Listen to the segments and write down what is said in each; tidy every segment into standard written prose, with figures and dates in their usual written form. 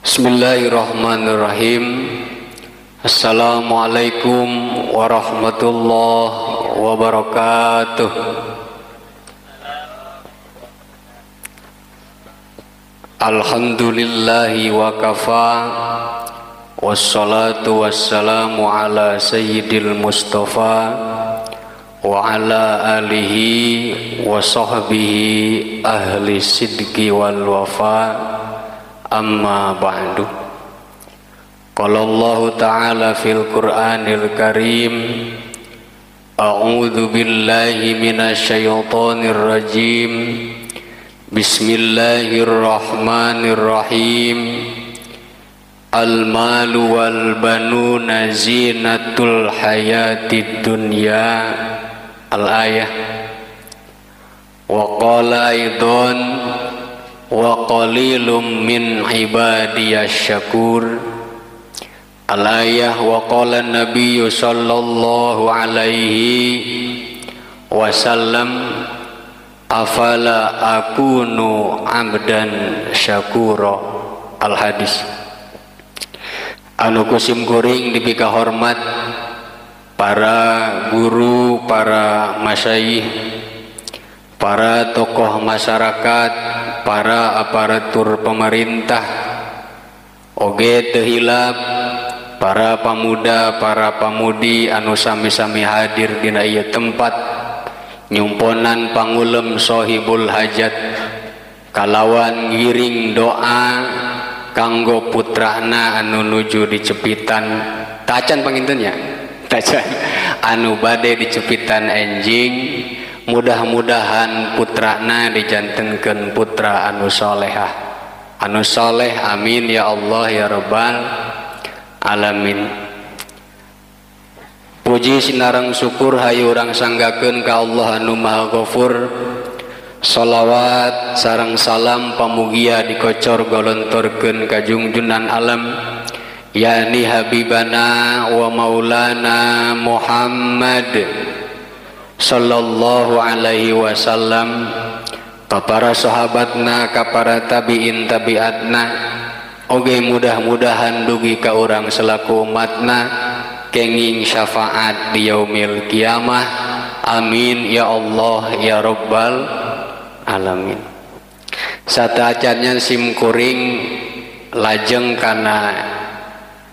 Bismillahirrahmanirrahim. Assalamualaikum warahmatullahi wabarakatuh. Alhamdulillahi wa kafa. Wassalatu wassalamu ala sayyidil Mustafa wa ala alihi wa sahbihi ahli sidqi wal wafa. Amma ba'du. Qala Allah ta'ala fil Qur'anil Karim, a'udzu billahi minasyaitonir rajim. Bismillahirrahmanirrahim. Al-malu wal banuna zinatul hayatid dunya. Al-ayah. Wa qala aidan wa qalilum min ibadiyasy syakur. Al-ayah. Wa qala nabiyyu sallallahu alaihi wasallam, afala akunu abdan syakura. Al-hadis. Anu kusim kuring dipika hormat para guru, para masyayikh, para tokoh masyarakat, para aparatur pemerintah, oge teu hilap para pamuda, para pamudi anu sami-sami hadir dina ieu tempat nyumponan pangulem sohibul hajat kalawan ngiring doa kanggo putrana anu nuju dicepitan tacan panginten nya tacan anu bade dicepitan enjing, mudah-mudahan putrana dijantenkeun putra anu solehah, anu soleh, amin ya Allah ya rabbal alamin. Puji sinareng syukur hayu urang sanggakeun ka Allah anu Maha Ghafur. Salawat sareng salam pamugia dikocor golontorkeun ka junjunan alam, yakni habibana wa maulana Muhammad sallallahu alaihi wasallam, ka para sahabatna, ka para tabiin tabiatna, oge mudah-mudahan dugi ka urang selaku umatna kenging syafaat di yaumil kiamah. Amin ya Allah ya rabbal alamin. Satacanya sim kuring lajeng kana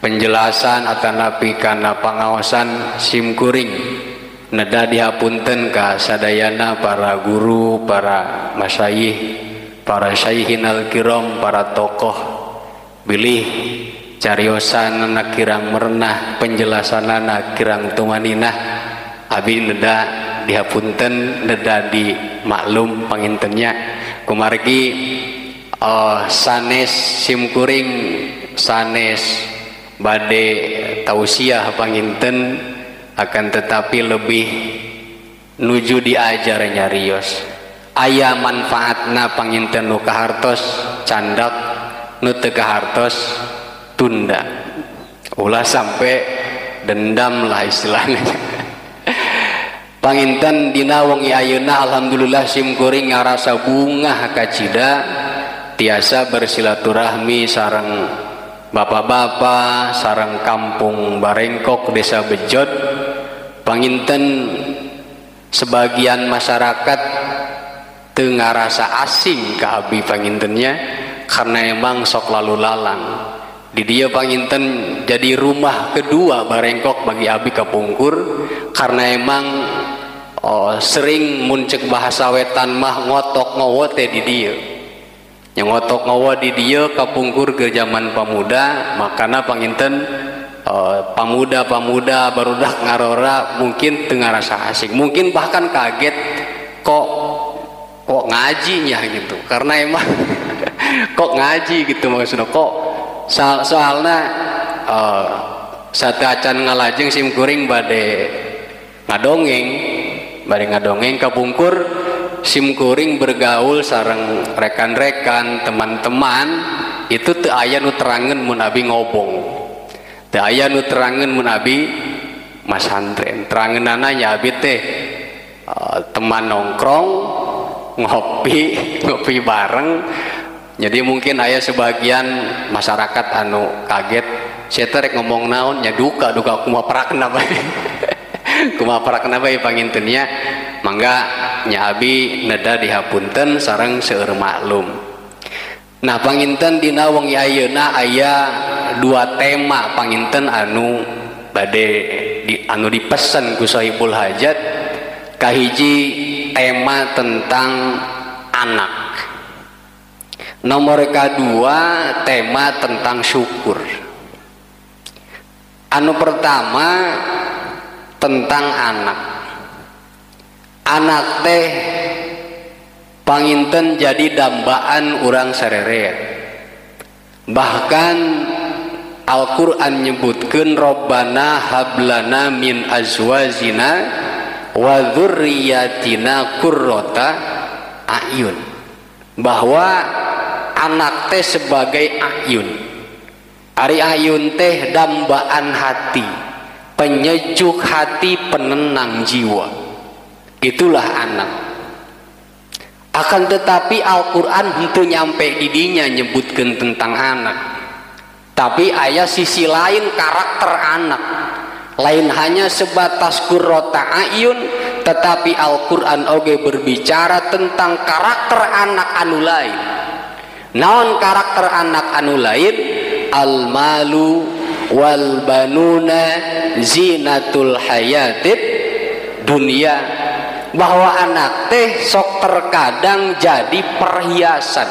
penjelasan atanapi kana pangaosan sim kuring neda dihapunten ka sadayana para guru, para masyayikh, para syaihin al-kiram, para tokoh, bilih cariosanana kirang merenah, penjelasanana kirang tumaninah, abi neda dihapunten, neda di maklum pangintennya kumargi sanes simkuring sanes bade tausiah panginten, akan tetapi lebih nuju diajar nyarios aya manfaatna panginten nu kahartos candak, nu teu kahartos tunda, ulah sampai dendam lah istilahnya. Panginten dina wengi ayeuna alhamdulillah simkuring ngarasa bungah kacida tiasa bersilaturahmi sareng bapak-bapak sareng kampung Barengkok Desa Bejod. Panginten sebagian masyarakat teu ngarasa asing ka abi pangintennya karena emang sok lalu lalang di dia panginten jadi rumah kedua Barengkok bagi abi kapungkur karena emang sering muncul bahasa wetan mah ngotok ngowo teh di dia, yang ngotok ngowo di dia kapungkur ke zaman pamuda, makana panginten pamuda-pamuda barudak ngarora mungkin teu ngarasa asing, mungkin bahkan kaget kok ngajinya gitu, karena emang kok ngaji gitu maksudnya kok soalnya sateuacan ngalajeng sim kuring bade ngadongeng kapungkur sim kuring bergaul sareng rekan-rekan teman-teman itu teu aya nu terangeun mun abi ngobong, teu aya nu terangeun mun abi masantren, terangeunana nya abi teh teman nongkrong ngopi ngopi bareng. Jadi mungkin aya sebagian masyarakat anu kaget, saya rek ngomong naon nya, duka duka kumaha prakna bae, kumaha prakna bae panginten nya. Mangga nya abi neda dihapunten sareng seueur maklum. Nah panginten dina wengi ayeuna aya dua tema panginten anu bade di, anu dipesen ku Sohibul Hajat. Kahiji tema tentang anak, nomor kedua tema tentang syukur. Anu pertama tentang anak. Anak teh panginten jadi dambaan urang sareret. Bahkan Al-Qur'an nyebutkeun Robbana hablana min azwajina wa dzurriyyatina qurrata a'yun, bahwa anak teh sebagai ayun. Ari ayun teh dambaan hati, penyejuk hati, penenang jiwa. Itulah anak. Akan tetapi Al-Qur'an henteu nyampe didinya nyebutkeun tentang anak. Tapi aya sisi lain karakter anak. Lain hanya sebatas qurrata ayun, tetapi Al-Qur'an oge berbicara tentang karakter anak anu lain. Naon karakter anak anu lain? Al-malu wal banuna zinatul hayatid dunia. Bahwa anak teh sok terkadang jadi perhiasan.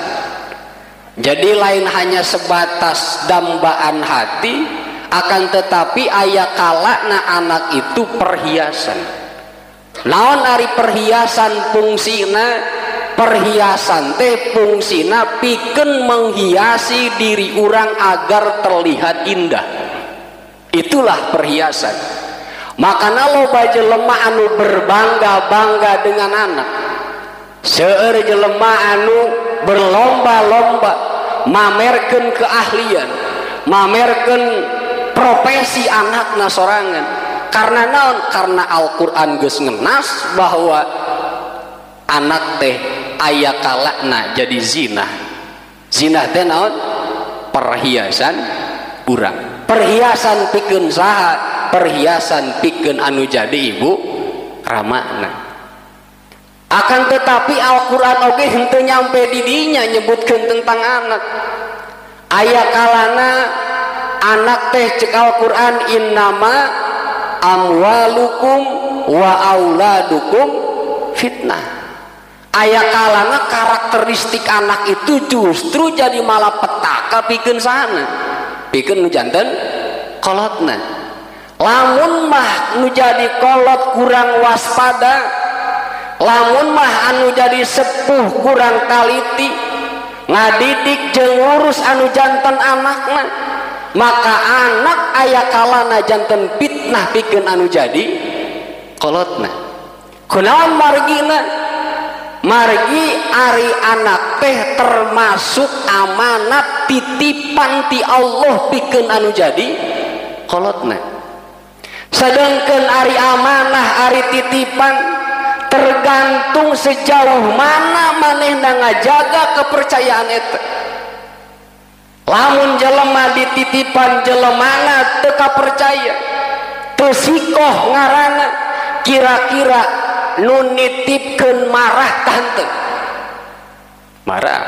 Jadi lain hanya sebatas dambaan hati, akan tetapi aya kalana anak itu perhiasan. Naon ari perhiasan fungsina? Perhiasan teh fungsina pikeun menghiasi diri urang agar terlihat indah. Itulah perhiasan. Makana loba jelema anu berbangga-bangga dengan anak. Seueur jelema anu berlomba-lomba mamerkeun keahlian, mamerkeun profesi anakna sorangan. Karena naon? Karena Al-Qur'an geus ngenas bahwa anak teh aya kalana jadi zinah. Zinah teh naon? Perhiasan urang. Perhiasan pikeun saha? Perhiasan pikeun anu jadi ibu ramana. Akan tetapi Al-Qur'an oge henteu nyampe di dinya nyebutkeun tentang anak. Aya kalana anak teh cek Al-Qur'an innama amwalukum wa auladukum fitnah. Aya kalana karakteristik anak itu justru jadi malapetaka pikeun sana, pikeun nu janten kolotna. Lamun mah nu jadi kolot kurang waspada, lamun mah anu jadi sepuh kurang taliti ngadidik jeung ngurus anu janten anakna, maka anak aya kalana janten fitnah pikeun anu jadi kolotna. Kunaon margina? Margi ari anak teh termasuk amanat titipan ti Allah pikeun anu jadi kolotna. Sedangkan ari amanah ari titipan tergantung sejauh mana manehna ngajaga kepercayaan eta. Lamun jelema dititipan jelemana teu kapercaya, teu sikoh ngarana, kira-kira nu nitipkeun marah tah henteu? Marah.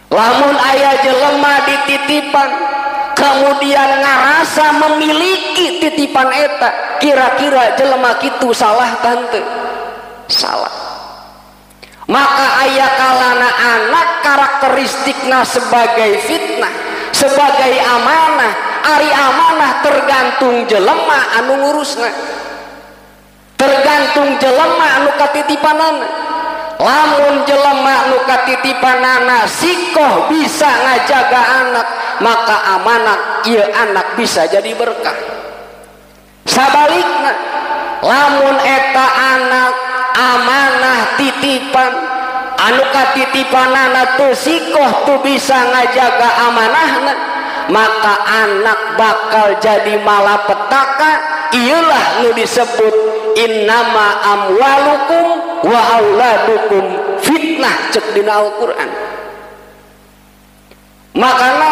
Lamun aya jelema dititipan kemudian ngarasa memiliki titipan eta, kira-kira jelema kitu salah tah henteu? Salah. Maka aya kalana anak karakteristikna sebagai fitnah, sebagai amanah. Ari amanah tergantung jelema anu ngurusna, tergantung jelema anu katitipanana. Lamun jelema nu katitipanana sikoh bisa ngajaga anak, maka amanah ieu anak bisa jadi berkah. Sabalikna lamun eta anak amanah titipan anu katitipanana teu sikoh teu bisa ngajaga amanahna, maka anak bakal jadi malapetaka. Ieulah nu disebut innama amwalukum wa auladukum fitnah cek dina Al-Qur'an. Makana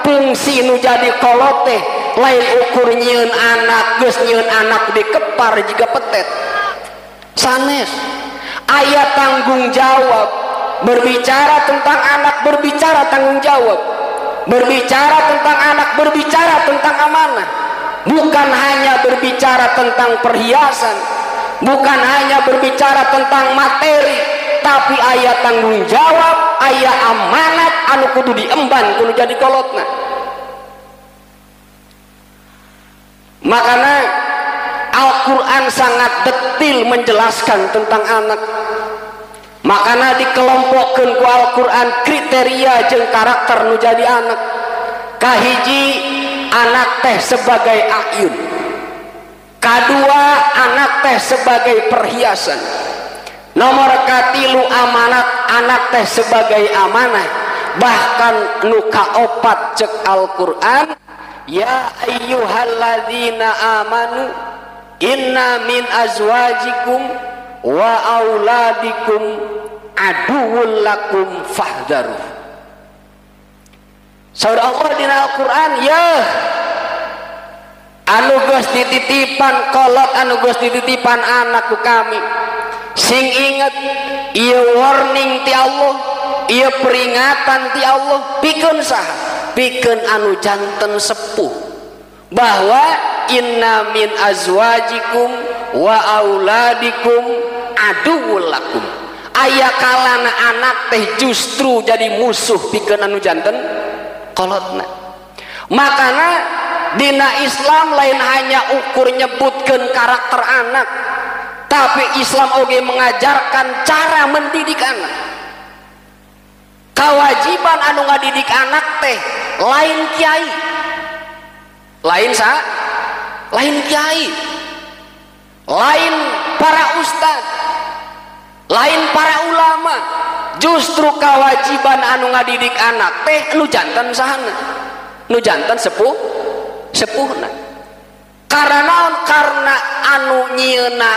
fungsi nu jadi kolot teh lain ukur nyieun anak, geus nyieun anak dikepar jiga petet. Sanes aya tanggung jawab. Berbicara tentang anak berbicara tanggung jawab, berbicara tentang anak berbicara tentang amanah. Bukan hanya berbicara tentang perhiasan, bukan hanya berbicara tentang materi, tapi aya tanggung jawab, aya amanat anu kudu diemban kudu jadi kolotna. Makanya Al-Quran sangat detil menjelaskan tentang anak. Makanya dikelompokkan ku Al-Quran kriteria jeung karakter nu jadi anak. Kahiji, anak teh sebagai ayun. Kadua, anak teh sebagai perhiasan. Nomor katilu, amanat anak teh sebagai amanah. Bahkan nu kaopat cek Al-Quran, ya ayyuhalladzina amanu inna min azwajikum wa auladikum aduwwul lakum fahdharu. Saur Allah dina Al-Qur'an, ya anu geus dititipan kolot, anu geus dititipan anak ku kami, sing inget ieu warning ti Allah, ieu peringatan ti Allah, pikeun saha? Pikeun anu janten sepuh, bahwa inna min azwajikum wa auladikum aduwwul lakum. Aya kalana anak teh justru jadi musuh pikeun anu janten kolotna. Makana dina Islam lain hanya ukur nyebutkeun karakter anak, tapi Islam oge mengajarkan cara mendidik anak. Kewajiban anu ngadidik anak teh lain kiai, lain sa, lain kiai, lain para ustad, lain para ulama. Justru kewajiban anu ngadidik anak teh nu janten sahana, nu janten sepuh, sepuhna. Karena naon? Karena anu nyieuna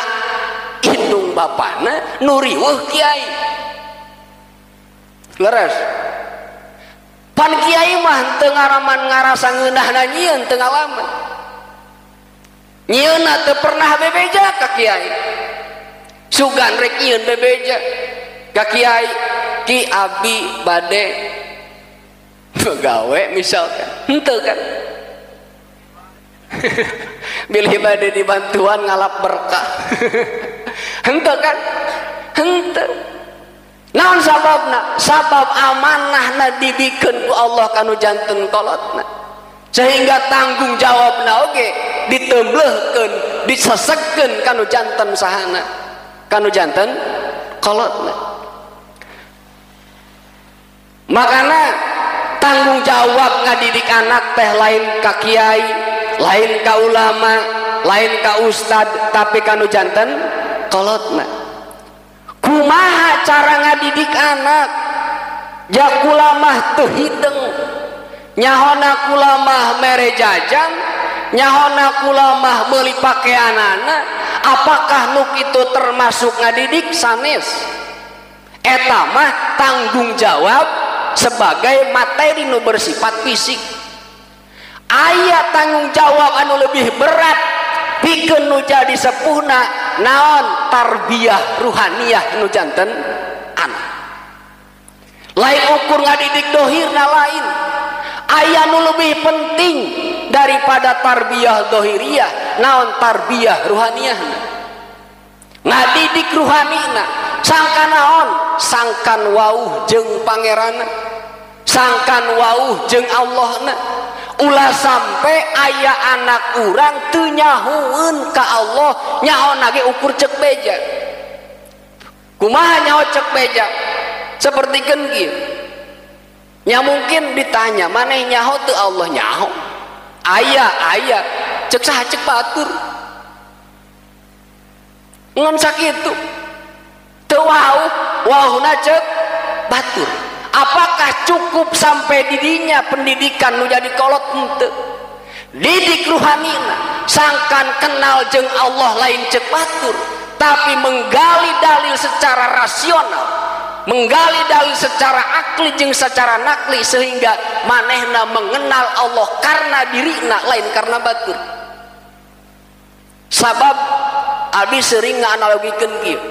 indung bapana nu riweuh kiai. Leres. Pan kiai mah teu ngaraman ngarasa ngeunahna nyieun, teu ngalaman. Nyieunna teu pernah bebeja ka kiai. Sugan rek nyieun bebeja ka kiai, ki abi bade begawe misalkan, henteu kan. Bilih bade dibantuan ngalap berkah. Henteu kan? Henteu. Naon sababna? Sabab amanahna dibikeun ku Allah kanu janten kolotna. Sehingga tanggung jawabna oge ditemblehkeun, disesekkeun kanu janten sahana, kanu janten kolotna. Makana tanggung jawab ngadidik anak teh lain ka kiai, lain ka ulama, lain ka ustad, tapi kanu janten kolotna. Kumaha cara ngadidik anak? Ja kula mah teu hideng, nyahona kula mah mere jajan, nyahona kula mah meuli pakeanana. Apakah nu kitu termasuk ngadidik? Sanes. Eta mah tanggung jawab sebagai materi nu bersifat fisik. Aya tanggung jawab anu lebih berat pikeun nu jadi sepuhna, naon? Tarbiyah ruhaniyah nu janten anak. Lain ukur ngadidik dohirna lain. Aya nu lebih penting daripada tarbiyah dohiriyah, naon? Tarbiyah ruhaniyah. Ngadidik ruhanina sangkan naon? Sangkan wauh jeung pangeranna, sangkan wauh jeung Allahna. Ulah sampai aya anak urang teu nyahueun ka Allah, nyaho ge ukur cek beja. Kumaha nyaho cek beja? Seperti kieu. Nya mungkin ditanya, maneh nyaho teu Allah? Nyaho. Aya, aya. Cek saha? Cek batur. Ngan sakitu. Teu wauh, wauhna cek batur. Apakah cukup sampai didinya pendidikan nu jadi kolot? Henteu. Didik ruhanina sangkan kenal jeung Allah lain cek batur, Tapi menggali dalil secara rasional, menggali dalil secara akli jeung secara nakli, sehingga manehna mengenal Allah karena dirina lain karena batur. Sabab abi sering nganalogikeun kieu,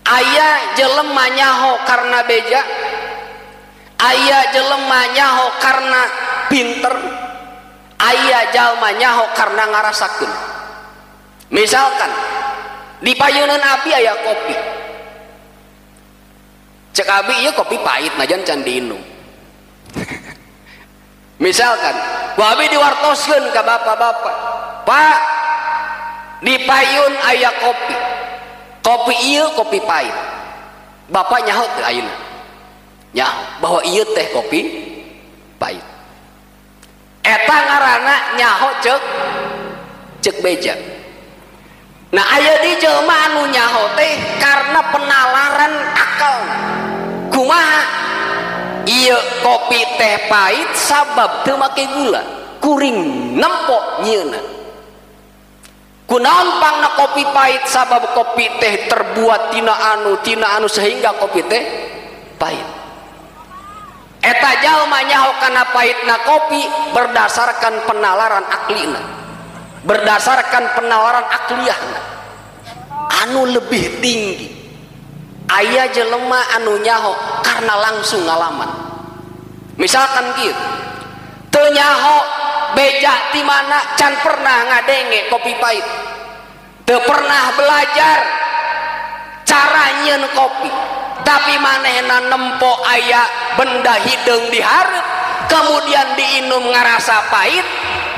aya jelema nyaho karena beja, aya jelema nyaho karena pinter, aya jalma nyaho karena ngarasakeun. Misalkan di payunan abi aya kopi, cek abi ieu kopi pahit najan can diinum. Misalkan ku abi diwartoskeun ka bapak-bapak, Pak, di payun aya kopi, kopi ieu kopi pahit. Bapak nyaho teu ayeuna? Nyaho bahwa ieu teh kopi pahit. Eta ngaranna nyaho cek beja. Nah aya di jelema anu nyaho teh karena penalaran akal. Kumaha ieu kopi teh pahit sabab teu make gula, kuring nempo nyieuna. Kunaon pangna kopi pahit sabab kopi teh terbuat tina anu sehingga kopi teh pahit. Eta jalma nyaho kana pahitna kopi berdasarkan penalaran aklina, berdasarkan penalaran akliyahna anu lebih tinggi. Aya jelema anu nyaho karena langsung ngalaman. Misalkan kieu, teu nyaho beja ti mana, can pernah ngadenge kopi pahit, teu pernah belajar cara nyieun kopi, tapi manehna nempo aya benda hideung dihareup, kemudian diinum ngarasa pahit,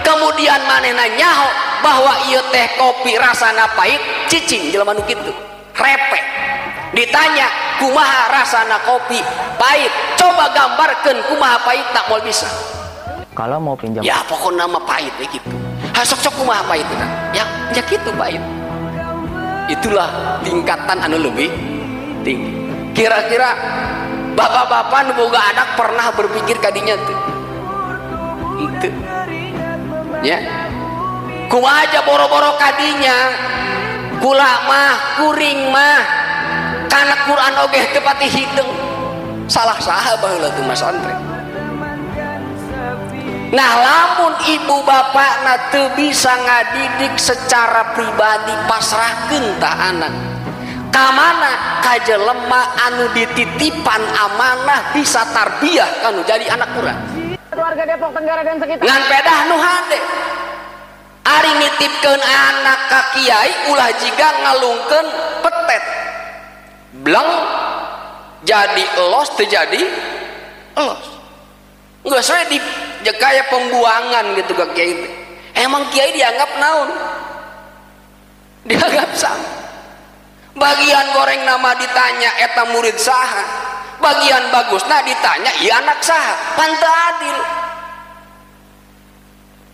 kemudian manehna nyaho bahwa ieu teh kopi rasana pahit, cicing jelema nu kitu repek. Ditanya kumaha rasana kopi pahit, coba gambarkeun kumaha pahit, tak mau bisa. Kalau mau pinjam, ya pokoknya nama pahit ya gitu. Ha sok sok kumaha pahit itu, ya ya gitu pahit. Itulah tingkatan anu lebih tinggi. Kira-kira bapak-bapak nu boga anak pernah berpikir kadinya tuh? Itu ya. Kumaha aja boro-boro kadinya, kula mah kuring mah kana Quran oge teu pati hideung. Salah saha baheula tuh mas santri. Nah lamun ibu bapakna teu bisa ngadidik secara pribadi, pasrahkeun tah anak kamana ka jelema anu dititipan amanah bisa tarbiyah kanu jadi anak urang. Warga Depok Tenggara dan sekitar ngan pedah nu hade ari nitipkeun anak ka kiai ulah jiga ngalungkeun petet blang jadi elos teu jadi elos. Nggak saya di kayak pembuangan gitu ke kiai. Emang kiai dianggap naon? Dianggap sama. Bagian goreng nama ditanya eta murid saha, bagian bagusna ditanya iya anak saha. Pan teu adil.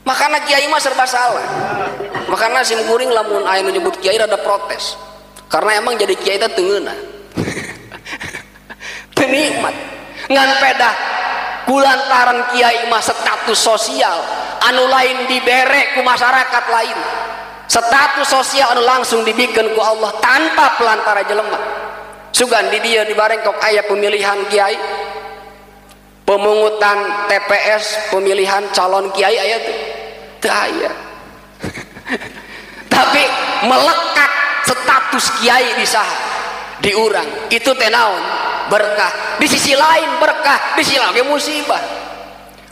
Makanya kiai mah serba salah. Makanya sim kuring lamun aya nu nyebut kiai rada protes. Karena emang jadi kiai teh teu ngeunah. Teu nikmat. Ngan pedah kulantaran kiai mah status sosial anu lain dibere ku masyarakat lain, status sosial anu langsung dibikin ku Allah tanpa pelantara jelema. Sugan di dia di Barengkok aya pemilihan kiai, pemungutan TPS pemilihan calon kiai aya tuh teu aya. Tapi melekat status kiai di saha di urang itu teh naon? Berkah. Di sisi lain berkah, di sisi lain musibah.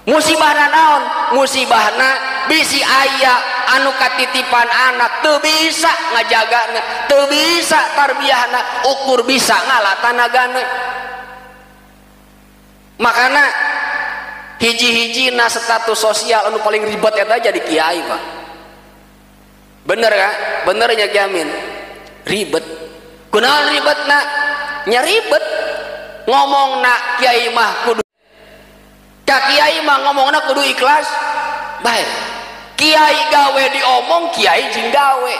Musibahna naon? Musibahna bisi aya anu katitipan anak teu bisa ngajagana, teu bisa tarbiyahna, ukur bisa ngala tanagana. Makana hiji-hijina status sosial anu paling ribet eta jadi kiai, Pak. Bener kan? Bener nya jamin. Ribet. Kunaon ribetna? Nya ribet. Ngomongna kiai mah kudu ka kiai mah ngomongna kudu ikhlas bae. Kiai gawe diomong, kiai jeung gawe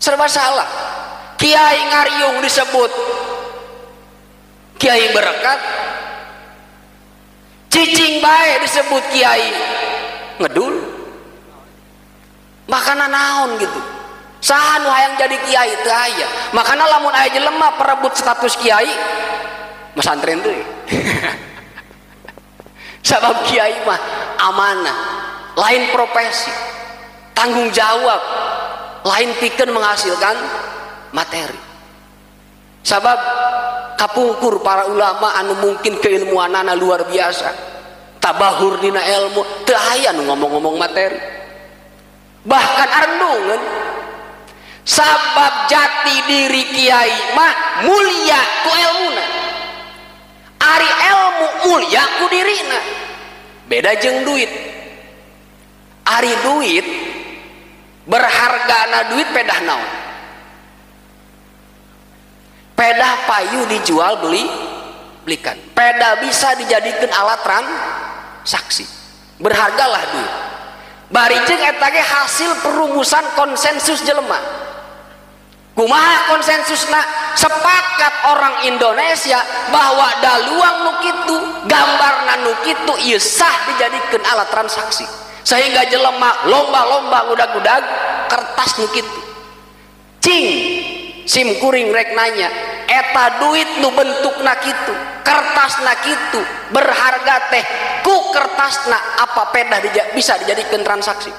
serba salah. Kiai ngariung disebut kiai berkat, cicing bae disebut kiai ngedul. Makana naon gitu. Saha nu hayang jadi kiai teu aya. Makana lamun aya jelema perebut status kiai pesantren deui. Sabab kiai mah amanah, lain profesi, tanggung jawab, lain pikeun menghasilkan materi. Sabab kapungkur para ulama anu mungkin keilmuanana luar biasa, tabahur dina ilmu, teu aya nu ngomong-ngomong materi. Bahkan arendungeun. Sabab jati diri kiai mah mulia ku elmuna. Ari ilmu mulia ku dirina. Beda jeung duit. Ari duit berhargana duit pedah naon? Pedah payu dijual beli belikan. Pedah bisa dijadikan alat transaksi. Berhargalah duit. Bari jeung eta ge hasil perumusan konsensus jelema. Kumaha konsensusna? Sepakat orang Indonesia bahwa daluang nu kitu, gambarna nu kitu ieu sah dijadikeun alat transaksi. Sehingga jelema lomba-lomba ngudag-ngudag kertas nu kitu. Cing sim kuring rek nanya, eta duit nu bentukna kitu, kertasna kitu, berharga teh ku kertasna apa pedah bisa dijadikeun transaksi?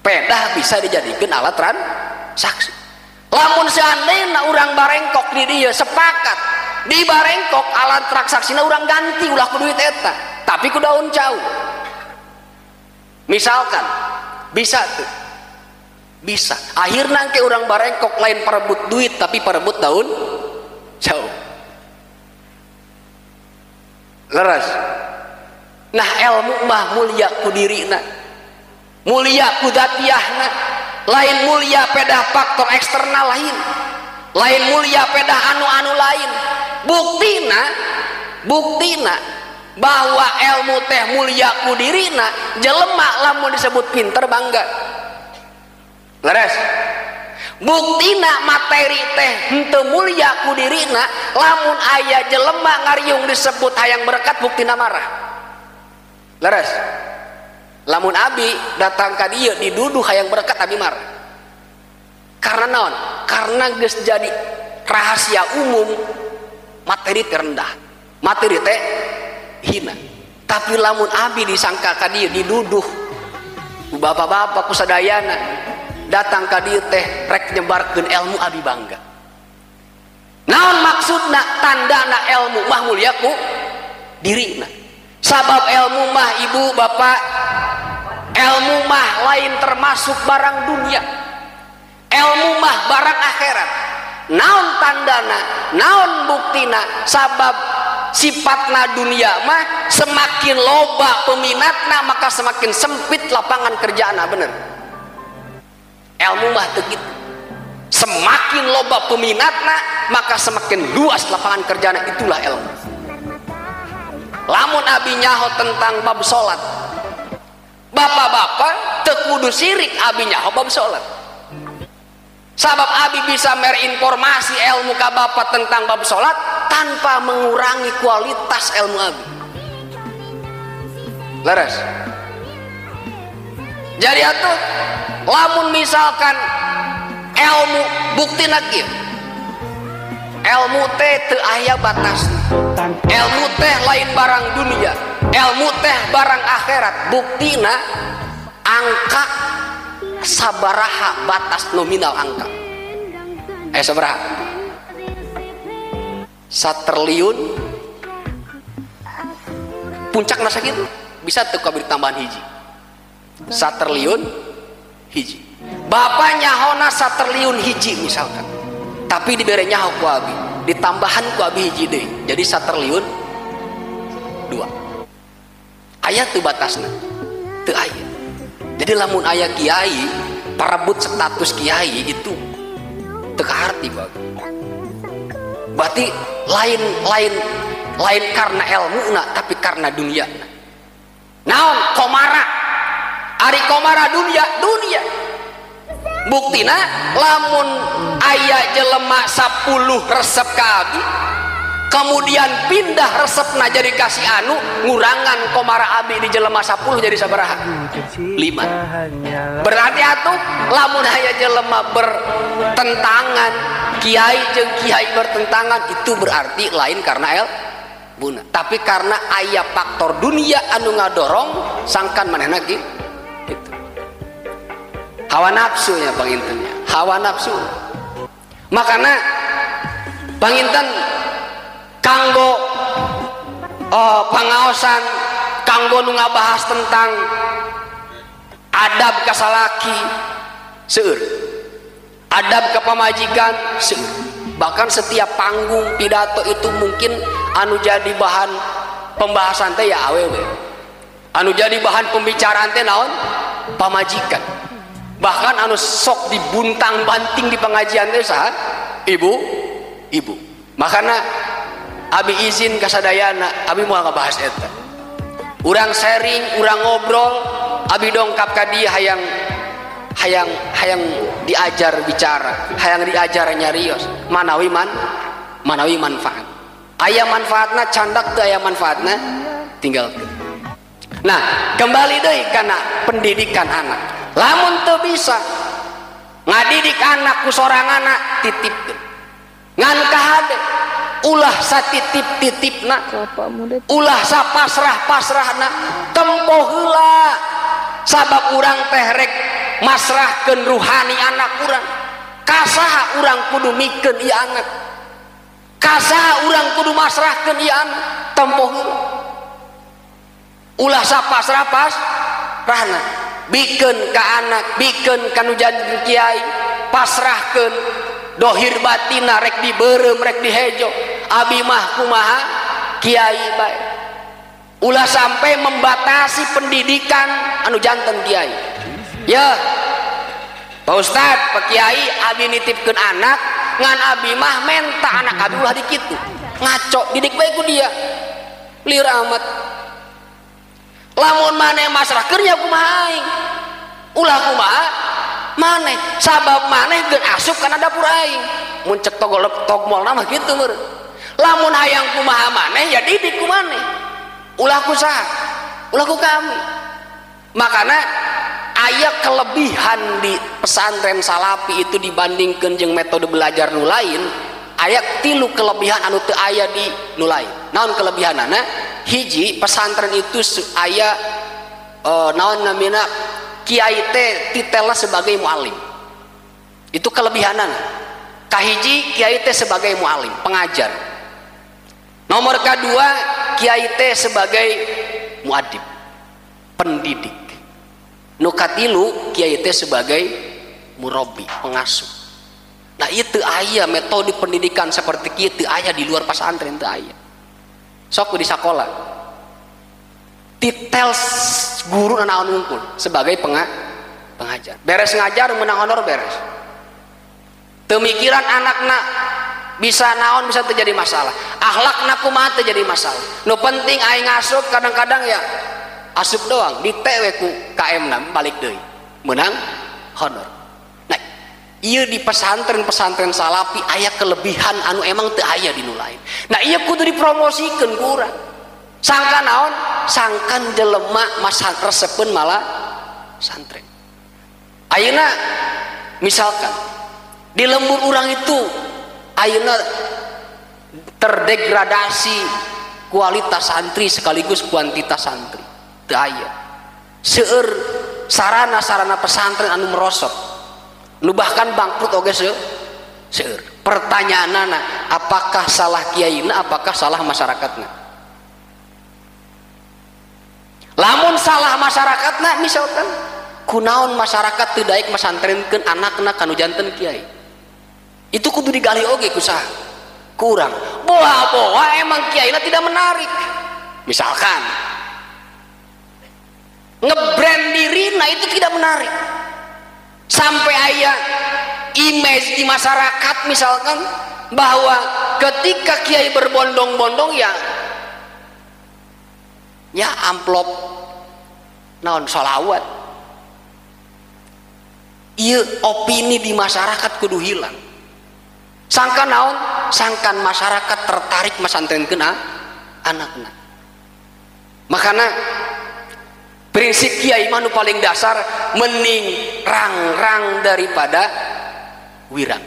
Pedah bisa dijadikeun alat transaksi. Lamun seandainya urang Barengkok di dieu sepakat di Barengkok alat transaksina urang ganti ulah ku duit eta, tapi ku daun cau. Misalkan bisa tuh. Bisa. Akhirna ke urang Barengkok lain perebut duit tapi perebut daun cau. Leres. Nah ilmu mah mulia ku dirina, mulia ku dzatiyahna. Lain mulia pedah faktor eksternal lain, lain mulia pedah anu-anu lain. Buktina, buktina bahwa ilmu teh mulia ku dirina, jelema lamun disebut pinter bangga. Leres. Buktina materi teh henteu mulia ku dirina, lamun aya jelema ngariung disebut hayang berkat buktina marah. Leres. Lamun abi datang ka dieu diduduh hayang berkat abi marah. Karena naon? Karena geus jadi rahasia umum materi teh rendah, materi teh hina. Tapi lamun abi disangka ka dieu diduduh ku bapak-bapak ku sadayana datang ka dieu teh rek nyebarkeun ilmu abi bangga. Naon maksudna? Tandana ilmu mah mulia ku dirina. Sabab ilmu mah ibu bapak, ilmu mah lain termasuk barang dunia, ilmu mah barang akhirat. Naon tandana, naon buktina? Sabab sifatna dunia mah semakin loba peminatna maka semakin sempit lapangan kerjaanna, bener. Ilmu mah teu kitu. Semakin loba peminatna maka semakin luas lapangan kerjaanna, itulah ilmu. Lamun abi nyaho tentang bab salat, bapak-bapak teu kudu sirik abi nyaho bab salat. Sabab abi bisa mere informasi ilmu ka bapak tentang bab salat tanpa mengurangi kualitas ilmu abi. Leres. Jadi atuh lamun misalkan ilmu buktina kieu, ilmu teh teu aya batasna. Ilmu teh lain barang dunia, ilmu teh barang akhirat. Buktina angka sabaraha batas nominal angka. Sabaraha? 1 triliun puncak masa gitu bisa tuh kabir tambahan hiji. 1 triliun hiji. Bapak nyahona 1 triliun hiji misalkan, tapi dibere nyaho ku abi, ditambahan ku abi hiji deui, jadi 1 triliun 2. Aya tuh batasna, teu aya. Jadi lamun aya kiai parebut status kiai itu teu kaharti bang. Berarti lain karena ilmuna tapi karena dunia. Naon komara, ari komara dunia dunia. Buktina lamun aya jelema 10 resep ka abi, Kemudian pindah resepna jadi kasih anu ngurangan komara abi di jelema 10 jadi sabaraha? 5. Berarti atuh lamun aya jelema bertentangan, kiai jeung kiai bertentangan itu berarti lain karena ilmuna, tapi karena aya faktor dunia anu ngadorong sangkan manehna gitu. Hawa nafsunya pangintennya, hawa nafsu. Makana panginten kanggo pangaosan, kanggo nu ngabahas tentang adab ka salaki seueur, adab ka pamajikan seueur. Bahkan setiap panggung pidato itu mungkin anu jadi bahan pembahasan teh ya awewe, anu jadi bahan pembicaraan teh naon? Pamajikan. Bahkan anu sok dibuntang banting di pengajian teh saha? Ibu, ibu. Makana abi izin kasadayana, abi moal ngabahas eta. Urang sharing, urang ngobrol, abi dongkap ka dia hayang hayang hayang diajar bicara, hayang diajar nyarios, manawi manawi manfaat. Aya manfaatna candak teu aya manfaatna tinggalkeun. Nah, kembali deui kana pendidikan anak. Lamun teu bisa ngadidik anak ku soranganna titipkeun. Ngan kahade ulah satitip-titipna, ulah sapasrah-pasrahna, tempo heula sabab urang teh rek masrahkeun ruhani anak urang. Kasaha urang kudu mikeun ieu anak, kasaha urang kudu masrahkeun ieu anak, tempo heula ulah sapasrah-pasrahna, bikeun ka anak, bikeun ka nu jadi kiai, pasrahkeun dohir batina rek dibeureum rek dihejo, abi mah kumaha kiai bae. Ulah sampai membatasi pendidikan anu janten kiai. Ya Pak Ustad, Pak Kiai, abi nitipkeun anak ngan abi mah menta anak abi ulah dikitu, ngaco didik bae ku dia, lieur amat. Lamun maneh masrahkeun ya kumaha aing, ulah kumaha maneh, sabab maneh geus asup kana dapur aing. Mun cek togolep togmolna mah kitu meureun. Lamun hayang kumaha maneh ya didik ku maneh, ulah ku saha, ulah ku kami. Makana aya kelebihan di pesantren salafi itu dibandingkeun jeung metode belajar nu lain, aya tilu kelebihan anu teu aya di nu lain. Naon kelebihanana? Hiji, pesantren itu aya naon namina kiai teh titela sebagai muallim. Itu kelebihanana. Kahiji, kiai teh sebagai muallim, pengajar. Nomor kedua, kiai teh sebagai muadib, pendidik. Nu katilu, kiai teh sebagai murabbi, pengasuh. Nah itu aya metode pendidikan seperti kieu teu aya di luar pesantren, teu aya. Sok di sekolah titel guru naon unggul sebagai pengajar, beres ngajar menang honor beres. Pemikiran anakna bisa naon bisa terjadi masalah, akhlakna kumaha terjadi masalah. Nu penting aing asup kadang-kadang ya asup doang di TW ku KM na balik deui menang honor. Nah ieu di pesantren-pesantren salafi aya kelebihan anu emang teu aya di nu lain. Nah ieu kudu dipromosikeun ku urang. Sangkan naon? Sangkan jelema masa resepeun malah santren. Ayeuna misalkan di lembur urang itu ayeuna terdegradasi kualitas santri sekaligus kuantitas santri. Teu aya. Seueur sarana-sarana pesantren anu merosot. Nu bahkan bangkrut oge seueur. Pertanyaanana, apakah salah kiaina, apakah salah masyarakatna? Lamun salah masyarakatna misalkan kunaon masyarakat teu daek masantrenkeun anakna kanu janten kiai. Itu kudu digali oge ku saha? Kurang. Boa-boa emang kiaina tidak menarik. Misalkan ngebrand dirina itu tidak menarik. Sampai aya image di masyarakat misalkan bahwa ketika kiai berbondong-bondong ya ya amplop naon sholawat. Ieu opini di masyarakat kudu hilang. Sangkan naon? Sangkan masyarakat tertarik masantrenkeun anakna. Makana prinsip kiai mah nu paling dasar mending rang-rang daripada wirang.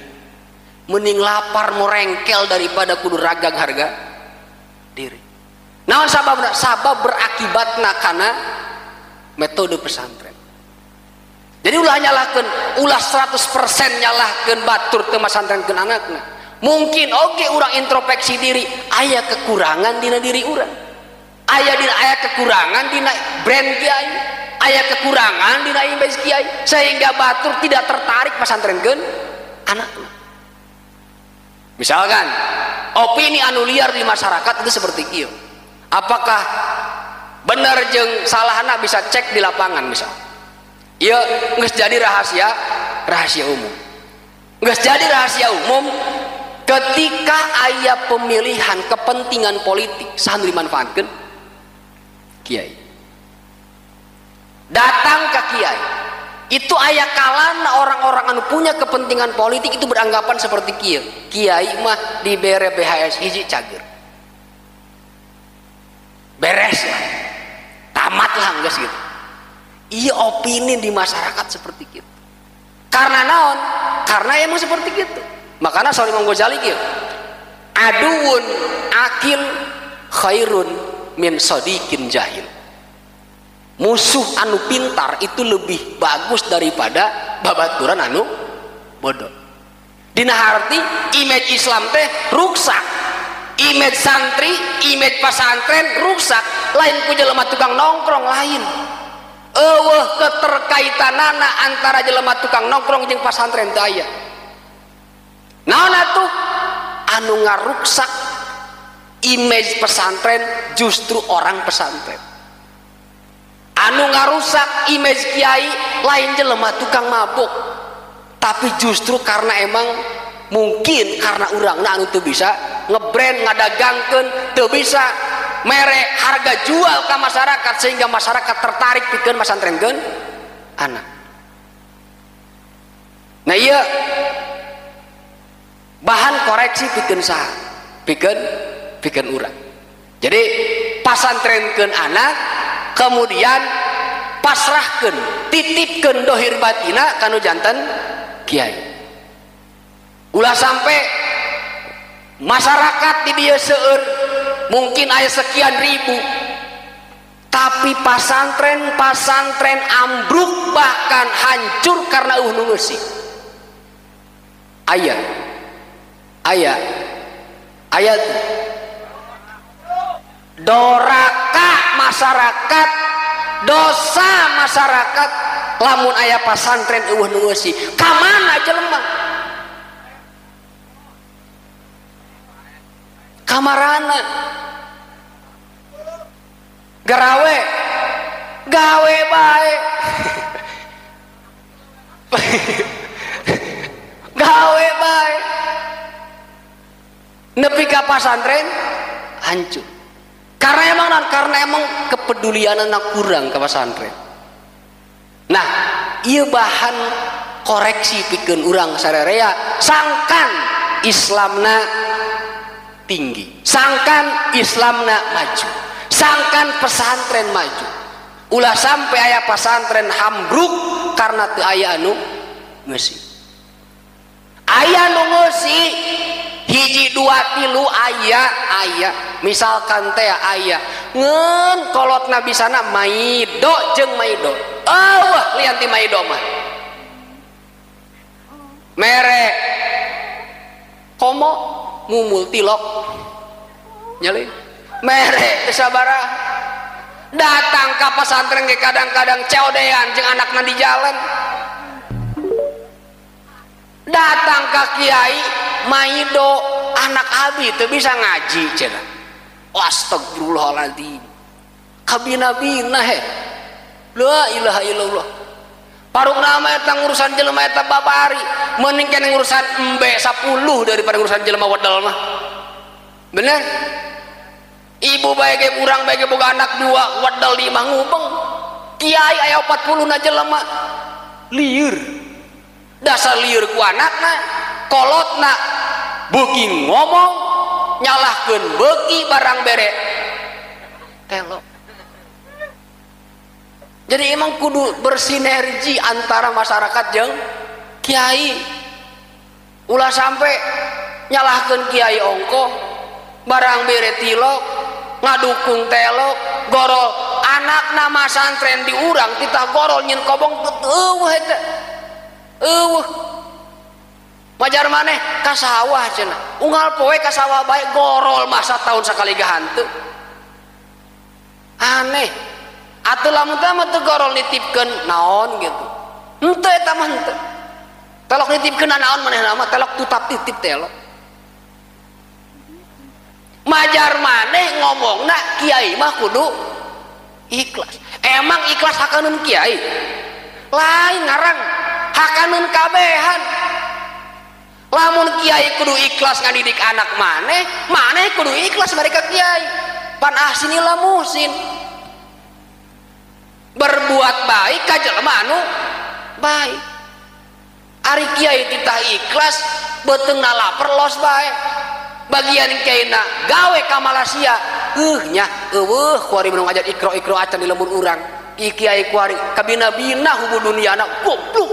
Mending lapar morengkel daripada kudu ragang harga diri. Naon sababna? Sabab berakibatna kana metode pesantren. Jadi ulah nyalahkeun, ulah 100% nyalahkeun batur teu masantrenkeun anakna. Mungkin oge urang introspeksi diri, aya kekurangan dina diri urang. Aya dina aya kekurangan dina brand kiai, aya kekurangan dina image kiai sehingga batur tidak tertarik masantrenkeun anakna. Misalkan opini anu liar di masyarakat itu seperti kieu. Apakah benar jeung salahna bisa cek di lapangan misal. Ieu geus jadi rahasia umum. Geus jadi rahasia umum ketika aya pemilihan kepentingan politik saha nu dimanfaatkeun? Kiai. Datang ke kiai. Itu aya kalana orang-orang anu punya kepentingan politik itu beranggapan seperti kieu. Kiai mah dibere BHS hiji cager. Beres lah. Tamat lah geus gitu. Iya opini di masyarakat seperti itu. Karena naon? Karena emang seperti itu. Makanya saur Imam Ghazali kieu. Aduun akil khairun min sadiqin jahil. Musuh anu pintar itu lebih bagus daripada babaturan anu bodoh. Dina harti image Islam teh ruksak. Image santri, image pasantren ruksak. Lain ku jelema tukang nongkrong lain. Eueuh keterkaitanana antara jelema tukang nongkrong jeung pasantren teu aya. Naon atuh anu ngaruksak image pesantren justru orang pesantren. Anu ngarusak image kiai lain jelema tukang mabuk, tapi justru karena emang mungkin karena urangna anu teu bisa ngebrand ngadagangkeun, teu bisa mere harga jual ke masyarakat sehingga masyarakat tertarik pikeun masantrenkeun anak. Nah iya bahan koreksi pikeun saha? Pikeun urang. Jadi pasantrenkeun anak kemudian pasrahkeun, titipkeun dohir batina kanu janten kiai. Ulah sampai masyarakat di dieu seueur mungkin aya sekian ribu, tapi pasantren ambruk bahkan hancur karena eueuh nu ngeusi. Aya aya doraka masyarakat, dosa masyarakat lamun aya pasantren eueuh nu ngeusi. Ka mana jelema? Kamarana garawe gawe bae gawe bae nepi ka pasantren hancur. Karena emang non, karena emang kepedulian anak kurang ke pesantren. Nah, ieu bahan koreksi pikeun urang sarerea sangkan Islamna tinggi, sangkan Islamna maju, sangkan pesantren maju. Ulah sampai aya pesantren hambruk karena teu aya anu ngeusi. Aya nu ngeusi hiji dua tilu aya misalkan teh aya ngeun kolot nabi sana maido jeung maido. Eueuh lian ti maido mah mere komo ngumul tilok nyali mere sabaraha datang ka pesantren ge kadang-kadang codean jeung anakna di jalan. Datang ka kiai maido anak abi teu bisa ngaji cenah. Astagfirullahaladzim, kabina-bina he, la ilaha illallah. Parung nama eta ngurusan jelema eta babari, mending keneh ngurusan embe 10 daripada ngurusan jelema wedel mah. Bener? Ibu bae ge urang bae ge boga anak dua, wedel di imah ngubeng. Kiai aya 40 na jelema lieur. Dasar lieur ku anakna, kolotna beuki ngomong nyalahkeun beuki barang bere telok. Jadi emang kudu bersinergi antara masyarakat jeung kiai. Ulah sampai nyalahkeun kiai ongkoh barang bere tilok ngadukung telok gorol anakna masantren di urang titah gorol nyin kobong eueuh eta eueuh majar maneh ka sawah cenah unggal poe ka sawah bae gorol masa tahun sakali ge hanteu aneh atuh lamun teh mah teu gorol nitipkeun naon gitu henteu eta mah henteu telok nitipkeun naon manehna mah telok tutap titip telok majar maneh ngomongna kiai mah kudu ikhlas. Emang ikhlas hakaneun kiai lain ngarang hakaneun kabehan. Lamun kiai kudu ikhlas ngadidik anak maneh, maneh kudu ikhlas mereka kiai. Pan ahsinillah muhsin, berbuat baik ka jelema anu baik. Ari kiai titah ikhlas beuteungna laper los bae. Bagian kiaina gawe ka Malaysia nya eueuh kuari mun ngajar ikro-ikro acan di lembur urang. Ki kiai kuari kabina-bina hubu duniana goblok.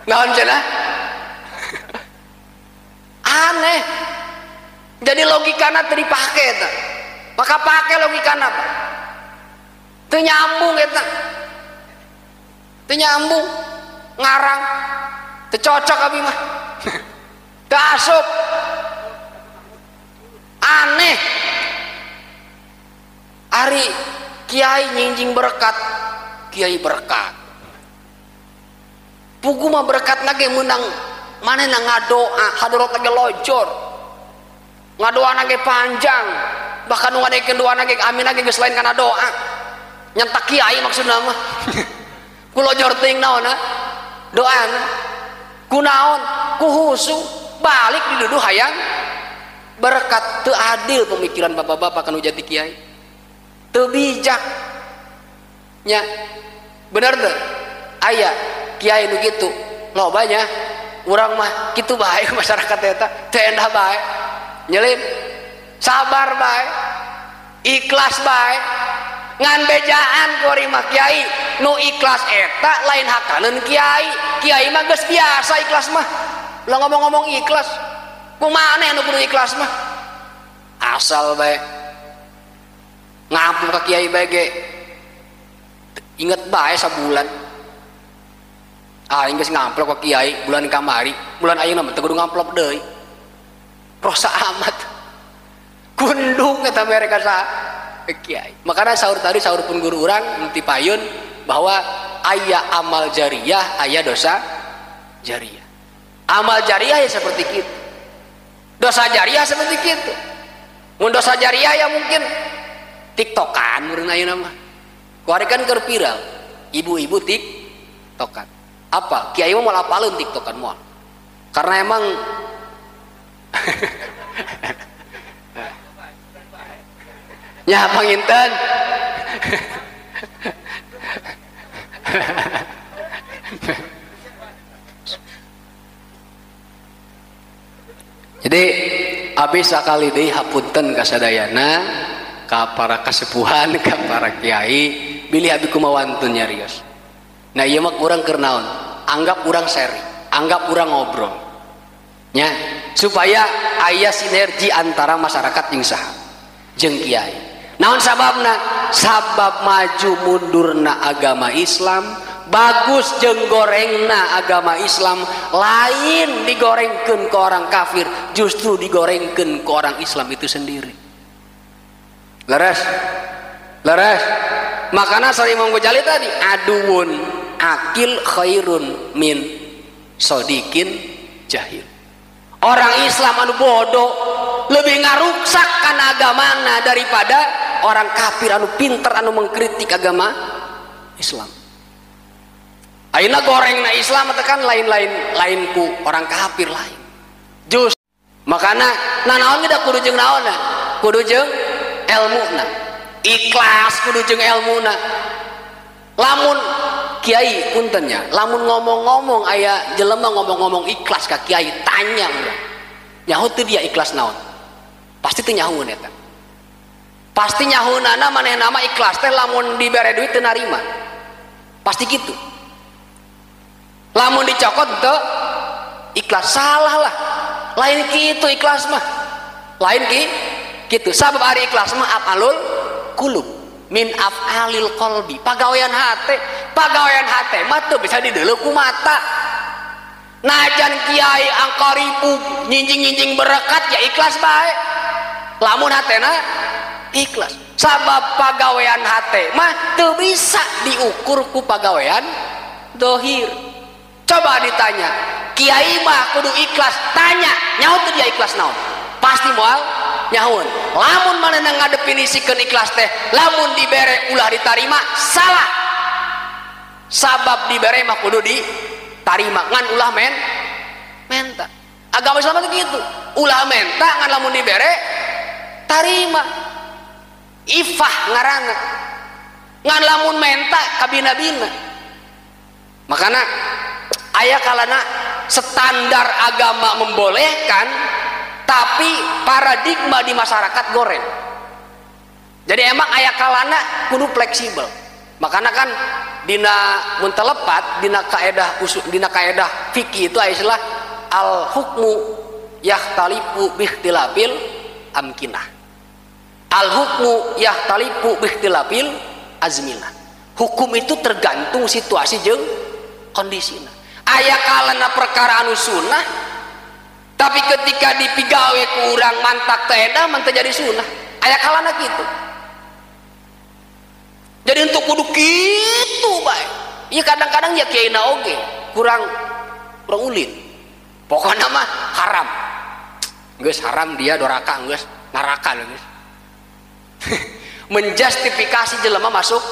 Naon cenah? Aneh. Jadi logikana teu dipake eta. Maka pake logikana Pak. Teu nyambung eta. Teu nyambung. Ngarang teu cocok abi mah. Teu asup. Aneh. Ari kiai nyingjing berkat, kiai berkat. Pugu mah berkat lagi menang manehna ngadoa hadorot lagi lojor ngadoa lagi panjang bahkan nu ngadekeun doa lagi amin lagi geus lain kana doa nyentak kiai maksudna mah ku lojor teuing naonna doana ku naon ku husu balik diduduh hayang berkat. Teu adil pemikiran bapak-bapak kanu jadi kiai teu bijak nya bener teu aya kiai nu kitu lobanya urang mah kitu bae masyarakat eta teu endah bae nyelin sabar bae ikhlas bae ngan bejaan kuari mah kiai nu ikhlas eta lain hakaneun kiai kiai mah geus biasa ikhlas mah lah ngomong-ngomong ikhlas kumaha nu kudu ikhlas mah asal bae ngampung ka kiai bae ge inget bae sabulan aing geus ngamplop ka kiai bulan kamari bulan ayeuna mah teu kudu ngamplop deui rosa amat kundung eta mereka sa kiai. Makanya sahur tadi sahur pun guru urang ti payun bahwa aya amal jariyah aya dosa jariyah. Amal jariyah ya seperti kitu, dosa jariyah seperti kitu. Mun dosa jariyah ya mungkin tiktokan meureun ayeuna mah kuari kan keur viral ibu-ibu tiktokan. Apa kiai mah moal apaleun tiktokan moal karena emang nya panginten jadi abis sakali deui hapunten ka sadayana ka para kasepuhan ka para kiai bilih abi kumaha wantun nyarios. Nah ieu mah urang keur naon? Anggap urang sharing, anggap urang ngobrol. Nya, supaya aya sinergi antara masyarakat jeung saha jeung kiai. Naon sababna? Sabab maju mundurna agama Islam, bagus jeung gorengna agama Islam, lain digorengkeun ke orang kafir, justru digorengkeun ke orang Islam itu sendiri. Leres? Leres? Makana sari Imam Ghazali tadi aduun akil khairun min sodikin jahil. Orang Islam anu bodoh lebih ngaruksak kana agamana daripada orang kafir anu pinter anu mengkritik agama Islam. Ayeuna gorengna Islam teh kan lain-lain lainku orang kafir lain. Jus makana nanaon ge da kudu jeung naonna? Kudu jeung elmuna. Ikhlas kudu jeung elmuna. Lamun Kiai puntennya, lamun ngomong-ngomong aya jelema ngomong-ngomong ikhlas ka kiai, tanya urang. Nyaho teu dia ikhlas naon? Pasti teu nyahoeun eta. Pasti nyahoeunana manehna mah ikhlas teh lamun dibere duit teu narima. Pasti kitu. Lamun dicokot teu ikhlas, salah lah. Lain kitu ikhlas mah. Lain kitu. Sabab ari ikhlas mah afalul qulub min af'alil qalbi, pagawean hate. Pagawean hate mah teu bisa dideuleu ku mata. Najan kiai angkaribu nyinjing-nyinjing berkat ya ikhlas bae. Lamun hatena ikhlas. Sabab pagawean hate mah teu bisa diukur ku pagawean dohir. Coba ditanya, kiai mah kudu ikhlas, tanya, nyaho teu dia ikhlas naon? Pasti moal nyahoeun. Lamun manehna ngadefinisikeun ikhlas teh lamun dibere ulah ditarima, salah. Sabab dibere mah kudu ditarima, ngan ulah menta. Agama Islam itu gitu, ulah menta ngan lamun dibere tarima. Ifah ngaranna. Ngan lamun menta kabina-bina. Makana aya kalana standar agama membolehkan tapi paradigma di masyarakat goreng. Jadi emang aya kalana kudu fleksibel. Makanya kan dina mun telepat dina kaedah usul, dina kaedah fikih itu istilah al hukmu yahtalifu bihtilafil amkinah. Al hukmu yahtalifu bihtilafil azminah. Hukum itu tergantung situasi jeung kondisina. Aya kalana perkara anu sunnah tapi ketika dipigawe ku urang mantak teh edah mah teu jadi sunnah. Aya kalana kitu. Jadi untuk kudu kitu bae. Ieu kadang-kadang ya kiaina oge kurang ulin. Pokona mah haram. Geus haram dia doraka geus neraka geus. Menjustifikasi jelema masuk